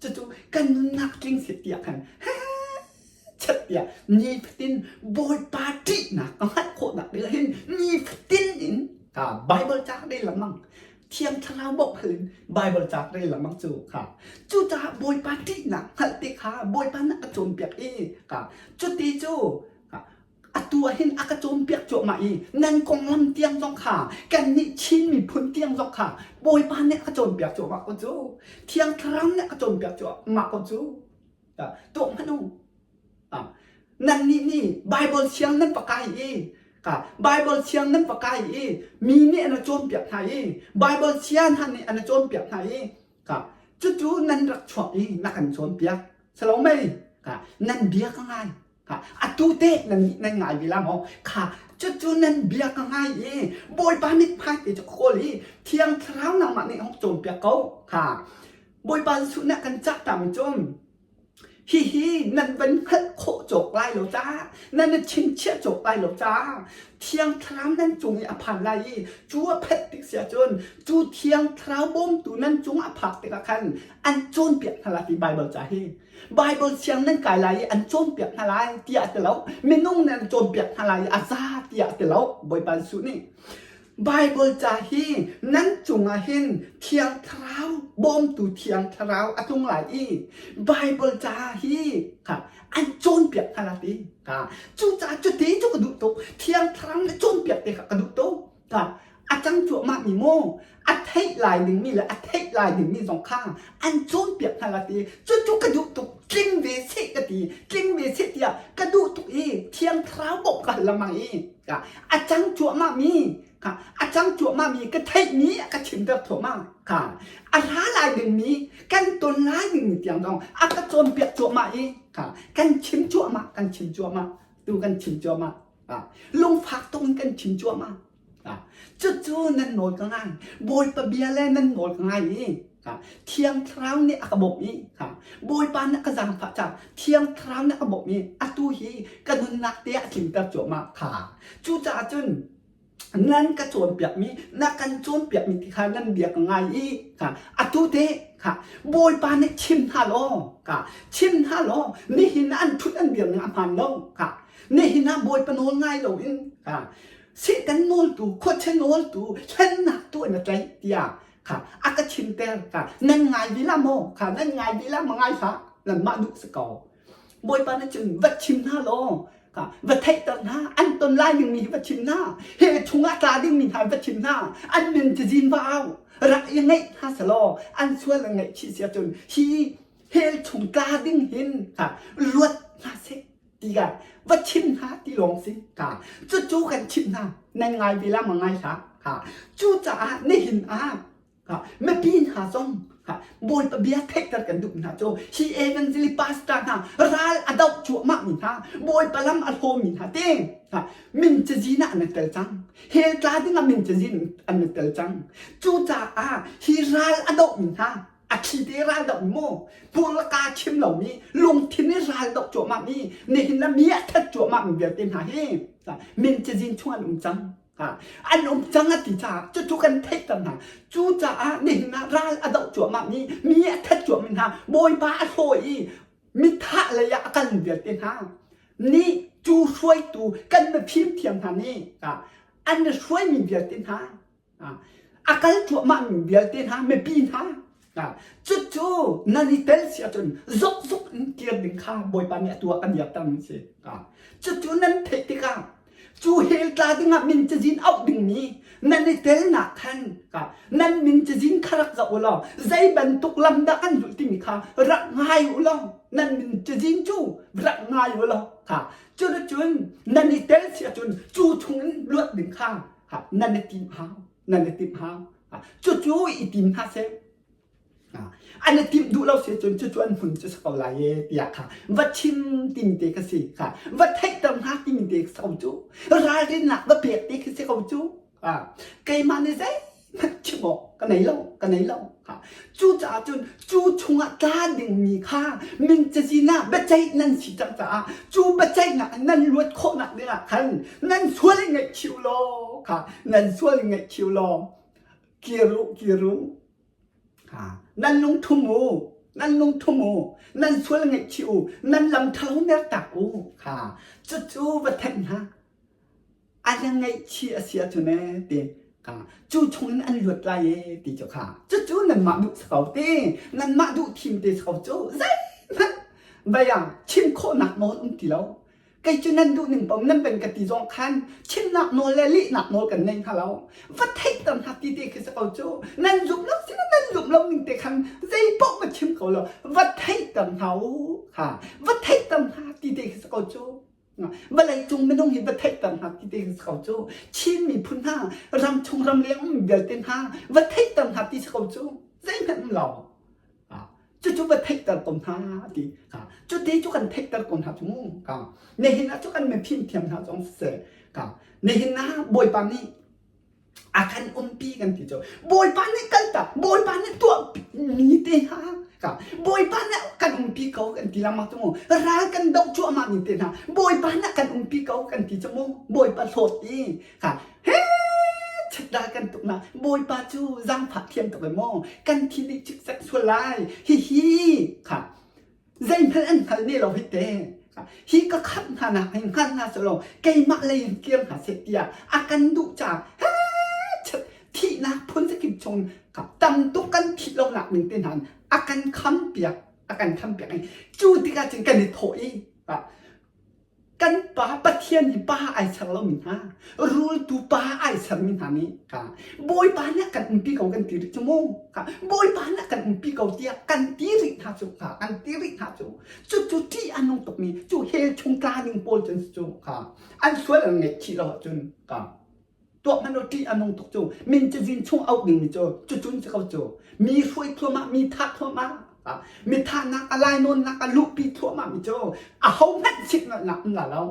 cucu kan nunnak tling seh tiah khan chat tiah nifatin Bawipa ṭihnak ka hngalh khawhnak ding hin nifatin in ka Bible ca rel lengmang Thiang Thlarau bawmh hal in Bible ca rel lengmang cu kha cucaah Bawipa ṭihnak hngalh te kha Bawipa nih a cawnpiak i ka cuti cu atu ah hin a ka cawnpiak cuahmah i nan konglam tiang zong kha kannih Chin miphun tiang zong kha Bawipa nih a ka cawnpiak cuahmah ko cu Thiang Thlarau nih a ka cawnpiak cuahmah ko cu tuah hmanh u nannih nih Bible siang nan va kai i ka Bible siang nan va kai i mi nih an cawnpiak hna i Bible siang hna nih an cawnpiak hna i ka cucu nan rak chuak i na kan cawnpiak salo mei ka nan bia ka ngai Atu te nan nih nan ngai ve la maw? Kha cucu nan bia ka ngai i Bawipa mithmai te cu ka kawl i Thiang Thlarau nangmah nih hong cawnpiak ko. Kha Bawipa Jesuh nih a kan cah tami cun hihi nan van hngalh khawh cawk lai lo caah nan i chingchiah cawk lai lo caah Thiang Thlarau nan cung i a phan lai i cu a phanh tik si ahcun cu Thiang Thlarau bawmtu nan cung a phak tikah khan an cawnpiak hna lai ti Baibal ca hi. Baibal siang nan kai lai i an cawnpiak hna lai tiah a ti lo. Minung nih an cawnpiak hna lai i a za tiah a ti lo. Bawipa Jesuh nih Baibal ca hi nan cungah hin Thiang Thlarau bawmtu Thiang Thlarau a tlung lai i Baibal ca hi kha an cawnpiak hna lai ti. Kha cucaah cuti cu ka duh tuk. Thiang Thlarau nih cawnpiak te kha ka duh tuk. Kha a cang cuahmah mi maw a theih lai dingmi le a theih lai dingmi zong kha an cawnpiak hna la ti cucu ka duh tuk tling ve seh ka ti tling ve seh tiah ka duh tuk i thiang thlarau bawmh ka hal lengmang i a cang cuahmah mi kha a cang cuahmah mi ka theih mi a ka chimter thluahmah kha a ra lai dingmi kan ton lai dingmi tiang zong a ka cawnpiak cuahmah i kha kan chim cuahmah kan chim cuahmah tu kan chim cuahmah Lungfak tuk in kan chim cuahmah. Cucu nan nawl ka ngai. Bawipa bia le nan nawl ka ngai i Thiang Thlarau nih a ka bawmh i Bawipa nih a ka zaangfah caah Thiang Thlarau nih a ka bawmh i atu hi ka nunnak te ah a tlinter cuahmah kha. Cucaah cun nan ka cawnpiakmi na kan cawnpiakmi ti kha nan bia ka ngai i kha atu te kha Bawipa nih chim hna law kha chim hna law nihin ah an ṭhut an dir ning a hmaan lo kha Nihin ah Bawipa nawl ngai loin Satan nawltu, khuachia nawltu, hlennak tu an tlaih tiah kha a ka chimter kha nan ngai ve la maw kha nan ngai ve la ma ngai hlah nanmah duh si ko Bawipa nih cun va chim hna law kha va theihter hna an ton lai dingmi hi va chim hna he chungah tla dingmi hna va chim hna an min cazin va au rak i ngaih hna selaw an sual an ngaihchih si ahcun hi hell chung tla ding hin kha luat hna seh ti ka va chim hna ti lawng si ka cucu kan chimh hna nan ngai ve la ma ngai hlah ha cucaah nihin ah ha mipi hna zong ha bawipa bia theihter kan duh hna cu hi evangelist pastor hna ral a doh cuahmah mi hna bawipa lam a hlaw mi hna te ha min cazin ah an i tel cang hell tla ding ah min cazin an i tel cang cucaah hi ral a doh mi hna a thli te ral doh maw hmurka chim lomi lungthin i ral doh cuahmah mi nihin ah mi a that cuahmah mi vialte hna hi min cazin chung an um cang an um cang a ti caah cucu kan theihter hna cucaah nihin ah ral a doh cuahmah mi mi a that cuahmah mi hna bawipa a hlaw i mithah lei ah a kal vialte hna nih cu hruaitu kan mifim thiam hna nih an hruaimi vialte hna A kal cuahmahmi vialte hna mipi hna cucu nan i tel si ahcun zokzok in kir ding kha Bawipa nih a tuah kan iapter mi si. Cucu nan theih tikah cu hell tla dingah min cazin auh dingmi nan i telnak khan nan min cazin kha rak zoh u law zei bantuk lam dah kan zulh timi kha rak ngai u law nan min cazin cu rak ngai u law kha cuticun nan i tel si ahcun cu chungin luat ding kha Nan i tim hau, nan i timh hau. Cucu i tim hna seh. An i timh duh lo si cun cucu an hmun cu si ko lai e tiah kha va chim timi te kha si kha va theihter hna timi te si ko cu ralrinnak va pek te khi si ko cu keimah nih zeihmanh chim awk ka nei lo ka nei lo cucaah cun cu chungah tla dingmi kha min cazin ah biaceih nan si cang caah cu biaceihnak in nan luat khawhnak dingah khan nan sual in ngaihchih u law kha nan sual in ngaihchih u law kir u kir u Nan lungthum u, nan lungthum u, nan sual ngaihchih u, nan lam ṭhalo mertak u. Kha cucu va thenh hna. A na ngaihchih a si ahcun ee ti kha cu chungin an luat lai ee ti cu kha cucu nanmah duh si ko ti nanmah duh thim te si ko cu zeihmanh vei ah chim khawhnak nawl um ti lo. Kei cu nan duh ning paoh nan van ka ti zong khan chimnak nawl le lehnak nawl kan nei hna lo. Va theihter hna ti te khi si ko cu. Nan zumh lo si nan zumh lo ning te khan zei paoh va chim ko lo. Va theihter hna u. Ha. Va theihter hna ti te khi si ko cu. Vawlei cung minung hi va theihter hna ti te khi si ko cu. Chin miphun hna, ram chung ram leng um vialte hna va theihter hna ti si ko cu. Zeihmanh um lo. Cucu va theihter ko hna ti. Cuti cu kan theihter ko hna cu mu. Nihin ah cu kan mifim thiam hna zong siseh. Nihin ah Bawipa nih a kan umpi kan ti cu. Bawipa nih kaltak, Bawipa nih tuah mi te hna. Bawipa nih kan umpi ko kan ti lengmang cu mu. Ral kan doh cuahmah mi te hna. Bawipa nih kan umpi ko kan ti cu mu. Bawipa hlawt i he chatda kan tuk na bawipa cu zaangfah thiam tuk e maw kan thi dih cikcek sual lai hihi kha zeihmanh an hngal ne lo hi te hi ka khamh hna nak hin hngal hna selaw keimah lei in kir hna seh tiah a kan duh caah he chat thihnak phun zakip chung tam tuk kan thih lo nak ning te hna a kan kham piak a kan kham piak i cu tikah cun kan i thawh i Kan pa Pathian hi pa ai ser lomi hna, rultu pa ai sermi hna nih ka Bawipa nih a kan umpi ko kan ti rih cu mu. Ka Bawipa nih a kan umpi ko tiah kan ti rih hna cu ka kan ti rih hna cu. Cucu ṭih a nung tukmi cu hell chung tla ning pawl cun cu ka an sual an ngaihchih lo ahcun ka tuak hmanh u ṭih a nung tuk cu min cazin chung auh dingmi cu cucun si ko cu mi hruai thluahmah mi thah thluahmah mi thahnak a lainawnnak a luhpi thluahmah mi cu a ho hmanh siknalhnak um la lo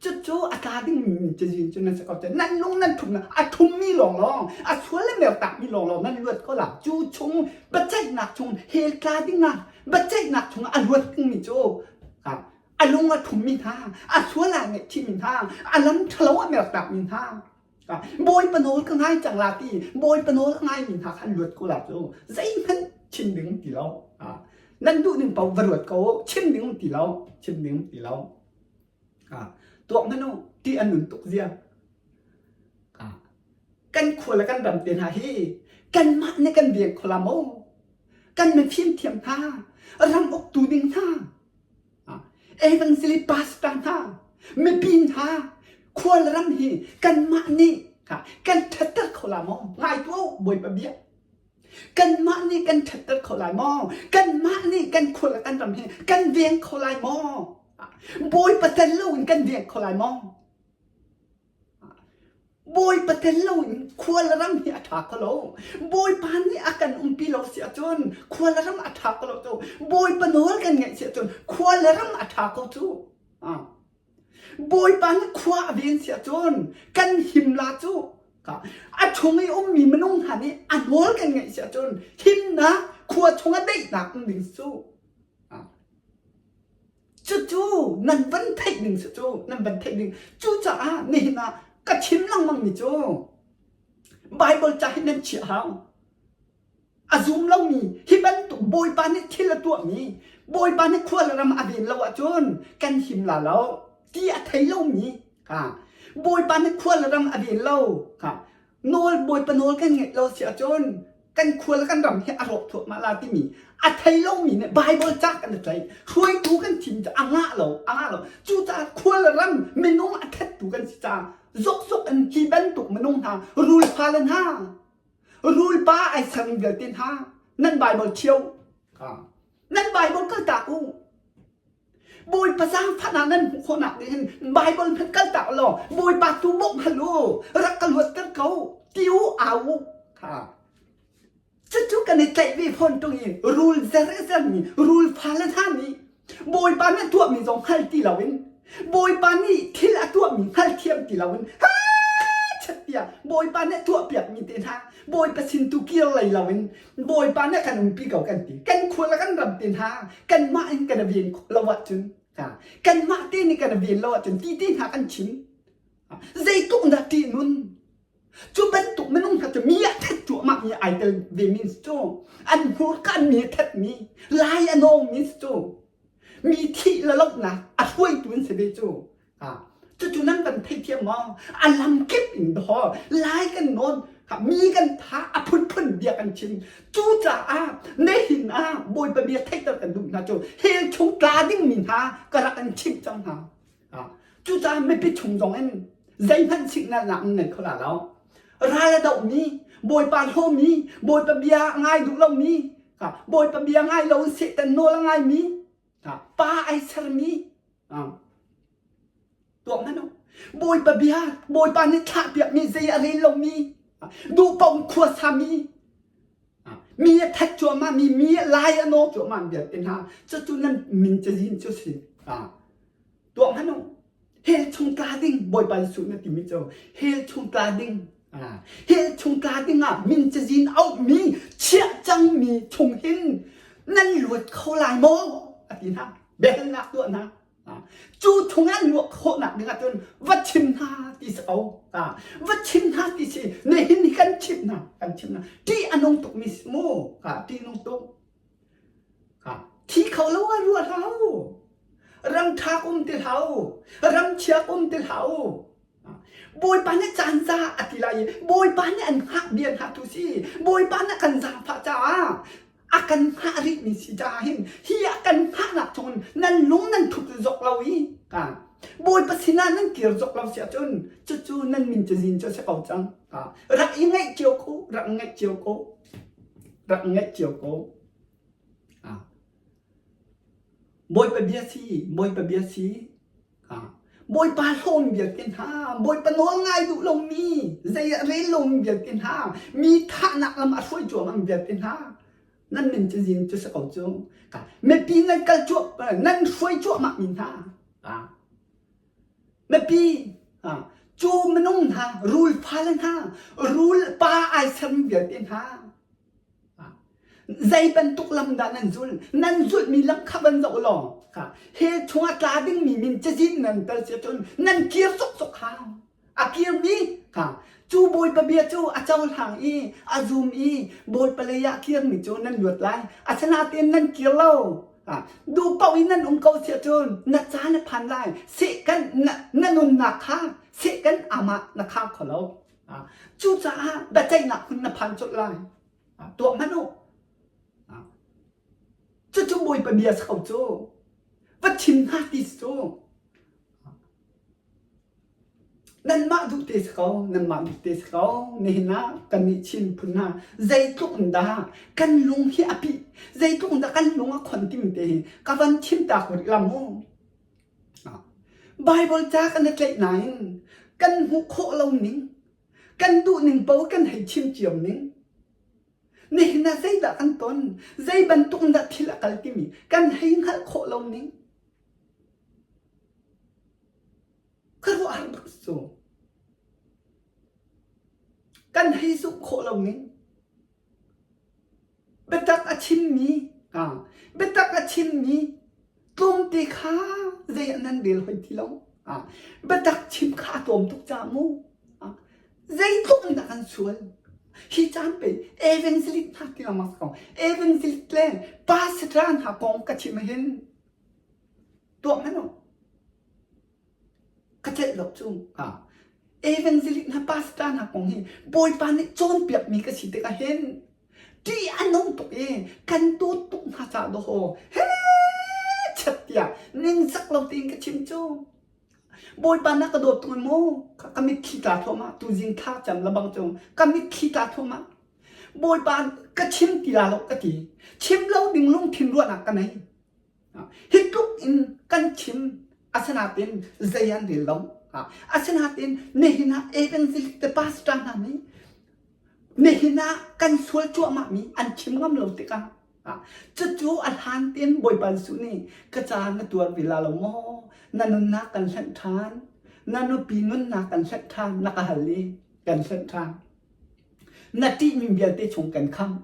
cucu a tla ding mi cazin cu nan si ko cu nan lung nan thum a thummi lawnglawng a sual le mertakmi lawnglawng nan luat ko la cu chung biaceihnak chung hell tla ding ah biaceihnak chung a luat dingmi cu a lung a thummi hna, a sual aa ngaihchihmi hna, a lam ṭhalo a mertakmi hna, Bawipa nawl ka ngai cang la ti, Bawipa nawl a ngaimi hna kha an luat ko la cu zeihmanh chim ding um ti lo. Nan duh ning paoh va ruat ko, chim ding um ti lo, chim ding um ti lo. Tuak hmanh u, ti an nun tuk zia. Kan khua le kan ram te hna hi kanmah nih kan veng kho la maw? Kan mifim thiam hna, ram uktu ding hna, Evangelist pastor hna, mipi hna, khualram hi kanmah nih kan ṭhatter kho la maw? Ngai tuah u, Bawipa bia. Kanmah nih kan ṭhatter kho lai maw? Kanmah nih kan khua le kan ram hi kan veng kho lai maw? Bawipa tel loin kan veng kho lai maw? Bawipa tel loin khua le ram hi a ṭha kho lo. Bawipa nih a kan umpi lo si ahcun khua le ram a ṭha kho lo cu. Bawipa nawl kan ngaih si ahcun khua le ram a ṭha ko cu. Bawipa nih khua a ven si ahcun kan him la cu. A chung i ummi minung hna nih a nawl kan ngaih si ahcun himnak khua chung a daihnak um ding cu. Cucu nan van theih ding si cu nan van theih ding. Cucaah nihin ah ka chim lengmang mi cu Bible ca hi nan chiah hau. A zum lomi hi bantuk Bawipa nih thil a tuahmi Bawipa nih khua le ram a ven lo ahcun kan him la lo ti a thei lomi ha Bawipa nih khua le ram a ven lo ha nawl Bawipa nawl kan ngaih lo si ahcun kan khua le kan ram hi a rawk thluahmah la timi a thei lomi nih Bible ca kan i tlaih hruaitu kan thim cu a ngah lo a ngah lo cucaah khua le ram minung a thattu kan si caah zokzok in hi bantuk minung hna rul fale hna rulpa ai sermi vialte hna nan Bible thio nan Bible kaltak u Bawipa zaangfahnak nan hmuh khawhnak nih hin Baibal hmanh kaltak law Bawipa tu bawmh hal u, rak ka luatter ko, ti u, au u. Kha. Cucu kan i tlaih ve fawn ṭung i rul zer a zermi rul fale hna nih Bawipa nih a tuahmi zong hngal ti loin Bawipa nih thil a tuahmi hngalthiam ti loin chat tiah Bawipa nih a tuahpiakmi te hna Bawipa sin tu kir lei loin Bawipa nih kan umpi ko kan ti. Kan khua le kan ram te hna kanmah in kan ven lo ahcun kanmah te nih kan ven lo ahcun ti te hna kan chim. Zeitluk dah ṭihnun Cu bantuk minung hna cu mi a that cuahmah mi ai tel ve mi cu an hmurka an mi a that mi lai a nawng mi cu mi thih le lohnak a hruaitu an si ve cu. Cucu nan kan theithiam maw? A lam kip in daw lai kan nawn mi kan tha a phunphun bia kan chim. Cucaah nihin ah Bawipa bia theihter kan duh hna cu hell chung tla ding mi hna ka rak in chimh cang hna. Cucaah mipi chung zong in zeihmanh siknalnak an ngei kho la lo. Ral a dohmi, Bawipa hlawmi, Bawipa bia a ngai duh lomi, Bawipa bia ngai lo in Satan nawl a ngaimi, pa ai sermi, tuah hmanh u. Bawipa bia, Bawipa nih thlahpiakmi zei a rel lomi, duh paoh khua sami, mi a that cuahmah mi, mi a lai a naw cuahmah vialte hna, cucu nan min cazin cu si. Tuah hmanh u. Hell chung tla ding Bawipa Jesuh na timi cu hell chung tla ding hell chung tla ding ah min cazin auhmi chiah cangmi chung hin nan luat kho lai maw a ti hna biahalnak tuah hna cu chung an luah khawhnak ding ahcun va chim hna ti si ko va chim hna ti si nihin hi kan chimh hna kan chimh hna ṭih a nung tuk mi si mu ṭih nung tuk Thi kho lo ah ruah hlah u. Ram ṭha um ti hlah u. Ram chia um ti hlah u. Bawipa nih caan za a ti lai i Bawipa nih an hngak bia hna tu si. Bawipa nih kan zaangfah caah a kan hngah rihmi si caah hin hi a kan hngahnak chungin nan lung nan thut zok lo i Bawipa sinah nan kir zok lo si ahcun cucu nan min cazin cu a si ko cang. Rak i ngaih cio ko, rak ngaih cio ko. Rak ngaih cio ko. Bawipa bia si, Bawipa bia si. Bawipa hlawm vialte hna, Bawipa nawl ngai duh lomi, zei ah rel lomi vialte hna, mi thahnak lam a hruai cuahmah vialte hna, nan min cazin cu si ko cu. Mipi nan kal cuah, nan hruai cuahmah mi hna. Mipi, cu minung hna, rul fale hna, rul pa ai sermi vialte hna, Zei bantuk lam dah nan zul? Nan zulhmi lam kha van zoh law hell chungah tla dingmi min cazin nan tel si ahcun nan kir sawksawk hau. A kirmi kha cu Bawipa bia cu a cohlang i a zum i Bawipa lei ah kirmi cu nan luat lai. Asinain nan kir lo. Duh paoh in nan um ko si ahcun na caan a phan lai. Seh kan na nunnak kha seh kan amah na khang kho lo. Cucaah biaceihnak hmun na phan colh lai. Tuah hmanh u. Cucu Bawipa bia si ko cu. Va chim hna ti si cu. Nanmah duh te si ko, nanmah duh te si ko. Nihin ah kannih Chin phun hna zeitluk in dah kan lung hi a pih, zeitluk in dah kan lung a khon timi te hi ka van chim ta ko rih la mu. Baibal ca kan i tlaih nain kan hmuh khawh lo ning, kan duh ning paoh kan hei chim cio ning. Nihin ah zeidah kan ton, zei bantuk in dah thil a kal timi kan hei hngalh khawh lo ning. Khuaruahhar bak cu. Kan hei zumh khawh lo ning. Biatak a chimmi biatak a chimmi tlawmte kha zei ah nan rel hoi ti lo. Biatak chim kha a tlawm tuk caah mu zeitluk in dah kan sual. Hi caan pe evangelist hna ti lengmang si ko. Evangelist le pastor hna kong ka chim hin tuah hmanh u. Ka celh lo cu. Evangelist hna pastor hna kong hi Bawipa nih cawnpiakmi ka si tikah hin ṭih a nung tuk i kan dawt tuk hna caah dawhaw he chat tiah ningzak lo tein ka chim cu. Bawipa na ka dawt tuk maw? Ka mitthli tla thluahmah tuzing thla cam lebang cu ka mitthli tla thluahmah. Bawipa ka chim ti la lo ka ti. Chim lo ding lungthin ruahnak ka nei. Hi tluk in kan chim asinain zei an rel lo. Asinain nihin ah evangelist te pastor hna nih Nihin ah kan sual cuahmah mi an chim ngam lo tikah cucu a hlan tein Bawipa Jesuh nih ka ca na tuar ve la lo maw? Na nunnak kan hlanh ṭhan. Na nupi nunnak kan hlanh ṭhan na ka hal i kan hlanh ṭhan. Na ṭihmi vialte chung kan khamh.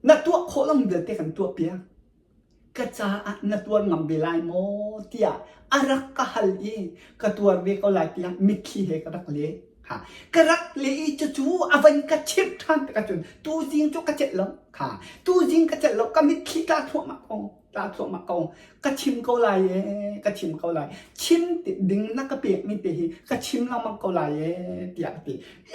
Na tuah khawh lo vialte kan tuah piak. Ka caah na tuar ngam ve lai maw tiah a rak ka hal i ka tuar ve ko lai tiah mitthli he ka rak leh. Ha, ka rak leh i cucu a van ka chimh ṭhan tikah cun tuzing cu ka celh lo. Kha, tuzing ka celh lo, ka mitthli tla thluahmah ko, tla thluahmah ko. Ka chim ko lai ee, ka chim ko lai. Chim ding na ka pekmi te hi ka chim lengmang ko lai ee tiah a ti.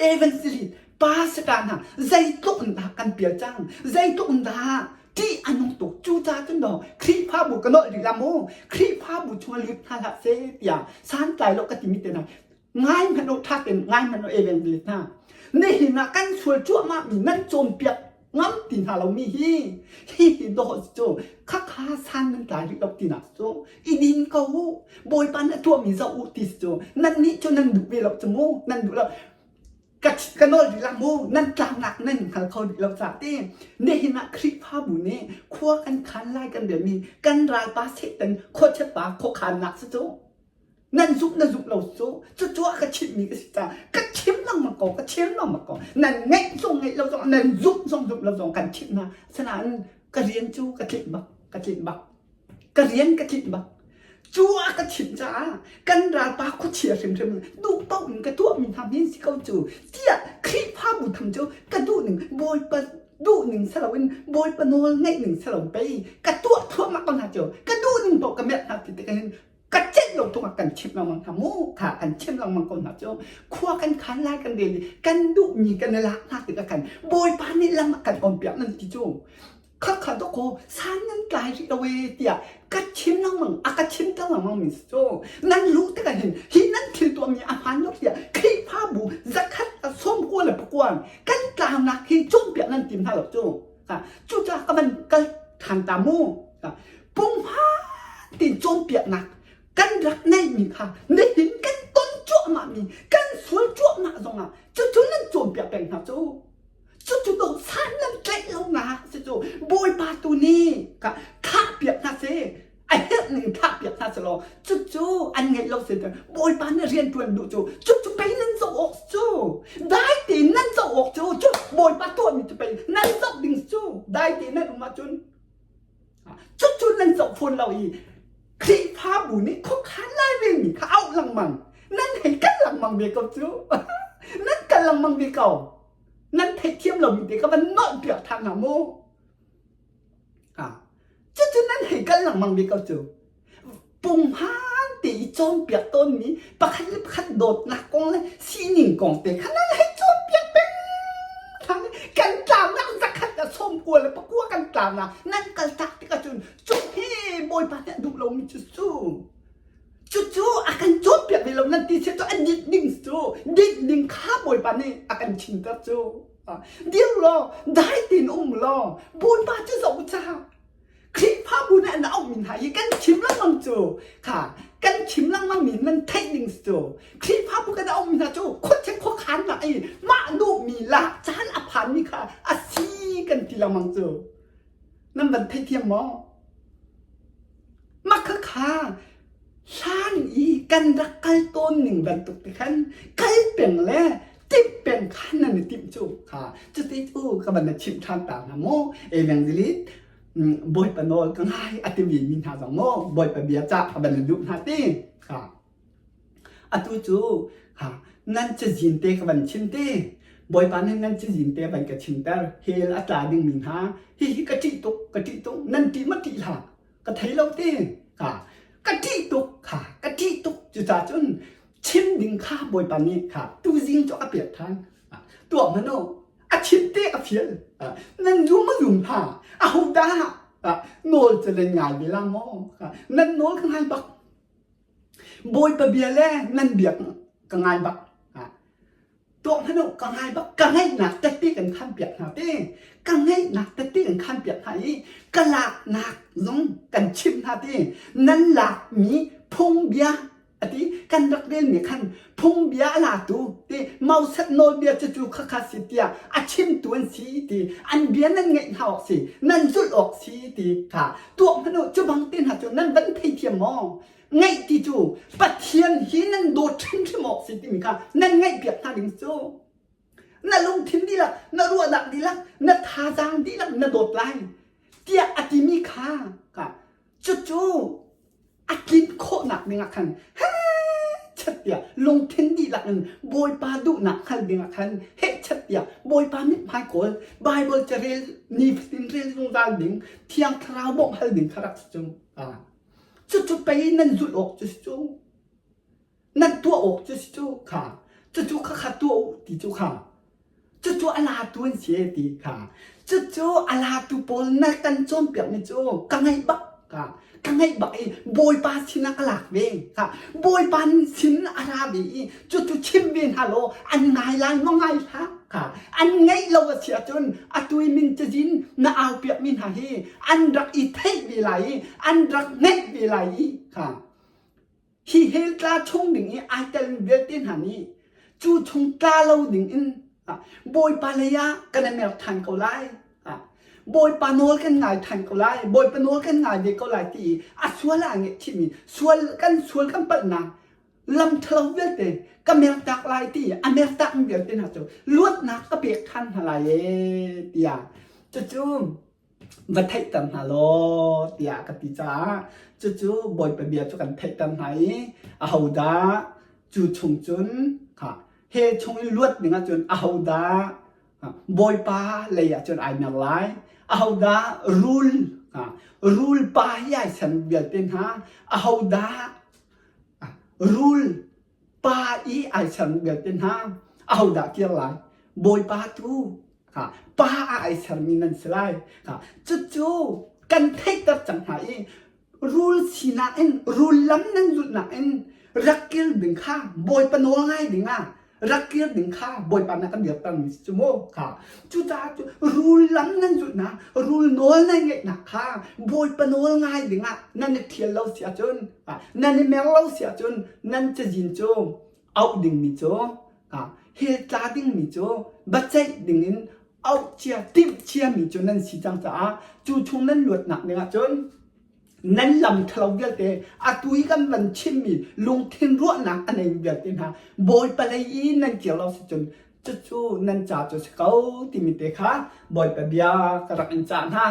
Evangelist pastor hna zeitluk in dah kan pial cang, zeitluk in dah ṭih a nung tuk. Cucaah cun daw Khrihfabu ka nolh rih la mu. Khrihfabu chungah lut hna hlah seh tiah santlai lo ka timi te hna ngai hmanh u ṭha tein ngai hmanh u evangelist hna. Nihin ah kan sual cuahmah mi nan cawnpiak ngam ti hna lomi hi hihi dawh cu khakha san nan tlai rih lo tinak cu i din ko u Bawipa nih a tuahmi zoh u ti cu nan nih cu nan duh ve lo cu mu nan duh lo ka ka nawl rih lah mu nan tlangnak nan hngal kho rih lo ca te nihin ah Khrihfabu nih khua kan khan lai kan relmi kan ralpa Satan khuachia pa khuakhannak si cu nan zumh na zumh lo cu cucu a ka chimhmi ka si caah ka chim lengmang ko ka chim lengmang ko nan ngaih zong ngaih lo zong nan zumh zong zumh lo zong kan chimh hna asinain ka rian cu ka tlinh bak ka tlinh bak ka rian ka tlinh bak cu a ka chimh caah kan ralpa khuachia hrimhrim duh paoh in ka tuahmi hna men si ko cu tiah Khrihfabu tham cu ka duh ning Bawipa duh ning saloin Bawipa nawl ngaih ning salo pei ka tuah thluahmah ko hna cu ka duh ning paoh ka merh hna ti tikah hin ka celh lo tung ah kan chimh lengmang hna mu kha kan chimh lengmang ko hna cu khua kan khan lai kan rel i kan duhmi kan i lak hna tikah khan Bawipa nih lam a kan onpiak nan ti cu khakha dawkaw san nan tlai rih lo ee tiah ka chim lengmang a ka chim ter lengmang mi si cu nan luh tikah hin hi nan thil tuahmi a hmaan lo tiah Khrihfabu zakhat 98 kan tlaunak hi cawnpiak nan tim hna lo cu cucaah ka van kal ṭhan ta mu punghman tiin cawnpiaknak kan rak neihmi kha nihin kan ton cuahmahmi kan sual cuahmah zongah cucu nan cawnpiak peng hna cu cucu dawh san nan tlaih lonak si cu Bawipa tu nih ka thahpiak hna seh a herh ning thahpiak hna selaw cucu an ngeih lo si Bawipa nih rian ṭuan duh cu cucu pei nan zoh awk cu dai tein nan zoh awk cu cu Bawipa tuahmi cu pei nan zoh ding cu dai tein nan um ahcun cucu nan zoh fawn lo i Khrihfabu nih khuakhan lairelmi kha auh lengmang nan hei kal lengmang ve ko cu nan kal lengmang ve ko nan theihthiam lomi te kha van nolh piak ṭhan hna mu cucu nan hei kal lengmang ve ko cu punghman te i cawnpiak tawnmi pakhat le pakhat dawtnak kong le sining kong te kha nan hei cawnpiak peng kan tlaunak zakhat a 99 kan tlaunak nan kaltak tikah cun cu hi Bawipa nih a duh lomi cu cu cucu a kan cawnpiak ve lo nan ti cu a dit ding cu dit ding kha Bawipa nih a kan chimter cu dir law dai tein um law Bawipa cu zoh ca Khrihfabu nih an auhmi hna hi kan chim lengmang cu kha kan chim lengmang mi nan theih ding cu Khrihfabu kan auhmi hna cu khuachia khuakhannak i mah duhmi lak caan a phanmi kha a si kan ti lengmang cu nan van theithiam maw? Mah khakha hlan i kan rak kal tawn ning bantuk te khan kal peng le timh peng khan nan i timh cu kha cuti cu ka van na chimh ṭhan ta hna maw evangelist Bawipa nawl ka ngai a timi mi hna zong maw Bawipa bia cah ka van na duh hna ti kha atu cu ha nan cazin te ka van chim te Bawipa nih nan cazin te van ka chimter hell a tla dingmi hna hihi ka ṭih tuk ka ṭih tuk nan ṭih ma ṭih hlah ka thei lo te ka ka ṭih tuk kha ka ṭih tuk cucaah cun chim ding kha Bawipa nih kha tuzing cu a pek ṭhan tuah hmanh u a chim te a fial nan zum a zum hna ahodah nawl cu nan ngai ve la maw nan nawl ka ngai bak Bawipa bia le nan bia ka ngai bak tuah hmanh u ka ngai bak ka ngaihnak tette kan khan piak hna te ka ngaihnak tette kan khan piak hna i ka laknak zong kan chimh hna te nan lakmi phungbia. A ti kan rak relmi khan phungbia a latu ti Moses nawlbia cucu khakha si tiah a chimtu an si ti an bia nan ngaih hna awk si nan zulh awk si ti kha tuah hmanh u cu bang te hna cu nan van theithiam maw? Ngaih ti cu Pathian hi nan dawt hrimhrim awk si timi kha nan ngaihpiak hna ding cu na lungthin dihlak na ruahnak dihlak na thazaang dihlak na dawt lai tiah a timi kha cucu a tlin khawhnak dingah khan hechet tiah lungthin dihlak in Bawipa duhnak hngal dingah khan hechet tiah Bawipa mithmai kawl Bible carel nifatin rel zungzal ding Thiang Thlarau bawmh hal ding kha rak si cu. Cucu pei nan zulh awk cu si cu. Nan tuah awk cu si cu kha. Cucu khakha tuah u ti cu kha. Cucu a latu an si ti kha. Cucu a latu pawl na kan cawnpiakmi cu ka ngaih bak ka ka ngaih bak i Bawipa sinah ka lak ve kha. Bawipa sin a ra ve i cucu chim ve hna law an ngai lai maw ngai hlah kha. An ngaih lo a si ahcun atu i min cazin na aupiakmi hna hi an rak i theih ve lai i an rak ngeih ve lai i kha. Hi hell tla chung ding i ai telmi vialte hna nih cu chung tla lo ding in Bawipa lei ah kan i mer ṭhan ko lai. Bawipa nawl kan ngai ṭhan ko lai. Bawipa nawl kan ngai ve ko lai ti i a sual ah ngaihchihmi sual kan sual kan palhnak lam ṭhalo vialte ka mertak lai ti i a mertakmi vialte hna cu luatnak ka pek ṭhan hna lai ee tiah cucu va theihter hna law tiah ka ti caah cucu Bawipa bia cu kan theihter hna i ahodah cu chung cun kha he chung in luat ding ahcun ahodah Bawipa lei ah cun ai mer lai ahodah rul rul pa hi ai sen vialte hna ahodah rul pa i ai ser vialte hna ahodah kir lai Bawipa tu pa ah ai sermi nan si lai. Cucu kan theihter cang hna i rul sinak in rul lam nan zulhnak in rak kir ding kha Bawipa nawl ngai ding ah rak kir ding kha Bawipa nih kan dirter mi si cu mu kha cucaah cu rul lam nan zulhnak rul nawl nan ngeihnak kha Bawipa nawl ngai ding ah nan i thial lo si ahcun nan i mer lo si ahcun nan cazin cu auh dingmi cu hell tla dingmi cu biaceih dingin auh cia timh ciami cu nan si cang caah cu chung nan luatnak dingah cun nan lam ṭhalo vialte atu i kan van chimmi lungthin ruahnak a nei vialte hna Bawipa lei i nan kir lo si cun cucu nan ca cu si ko timi te kha Bawipa bia ka rak in cah hna.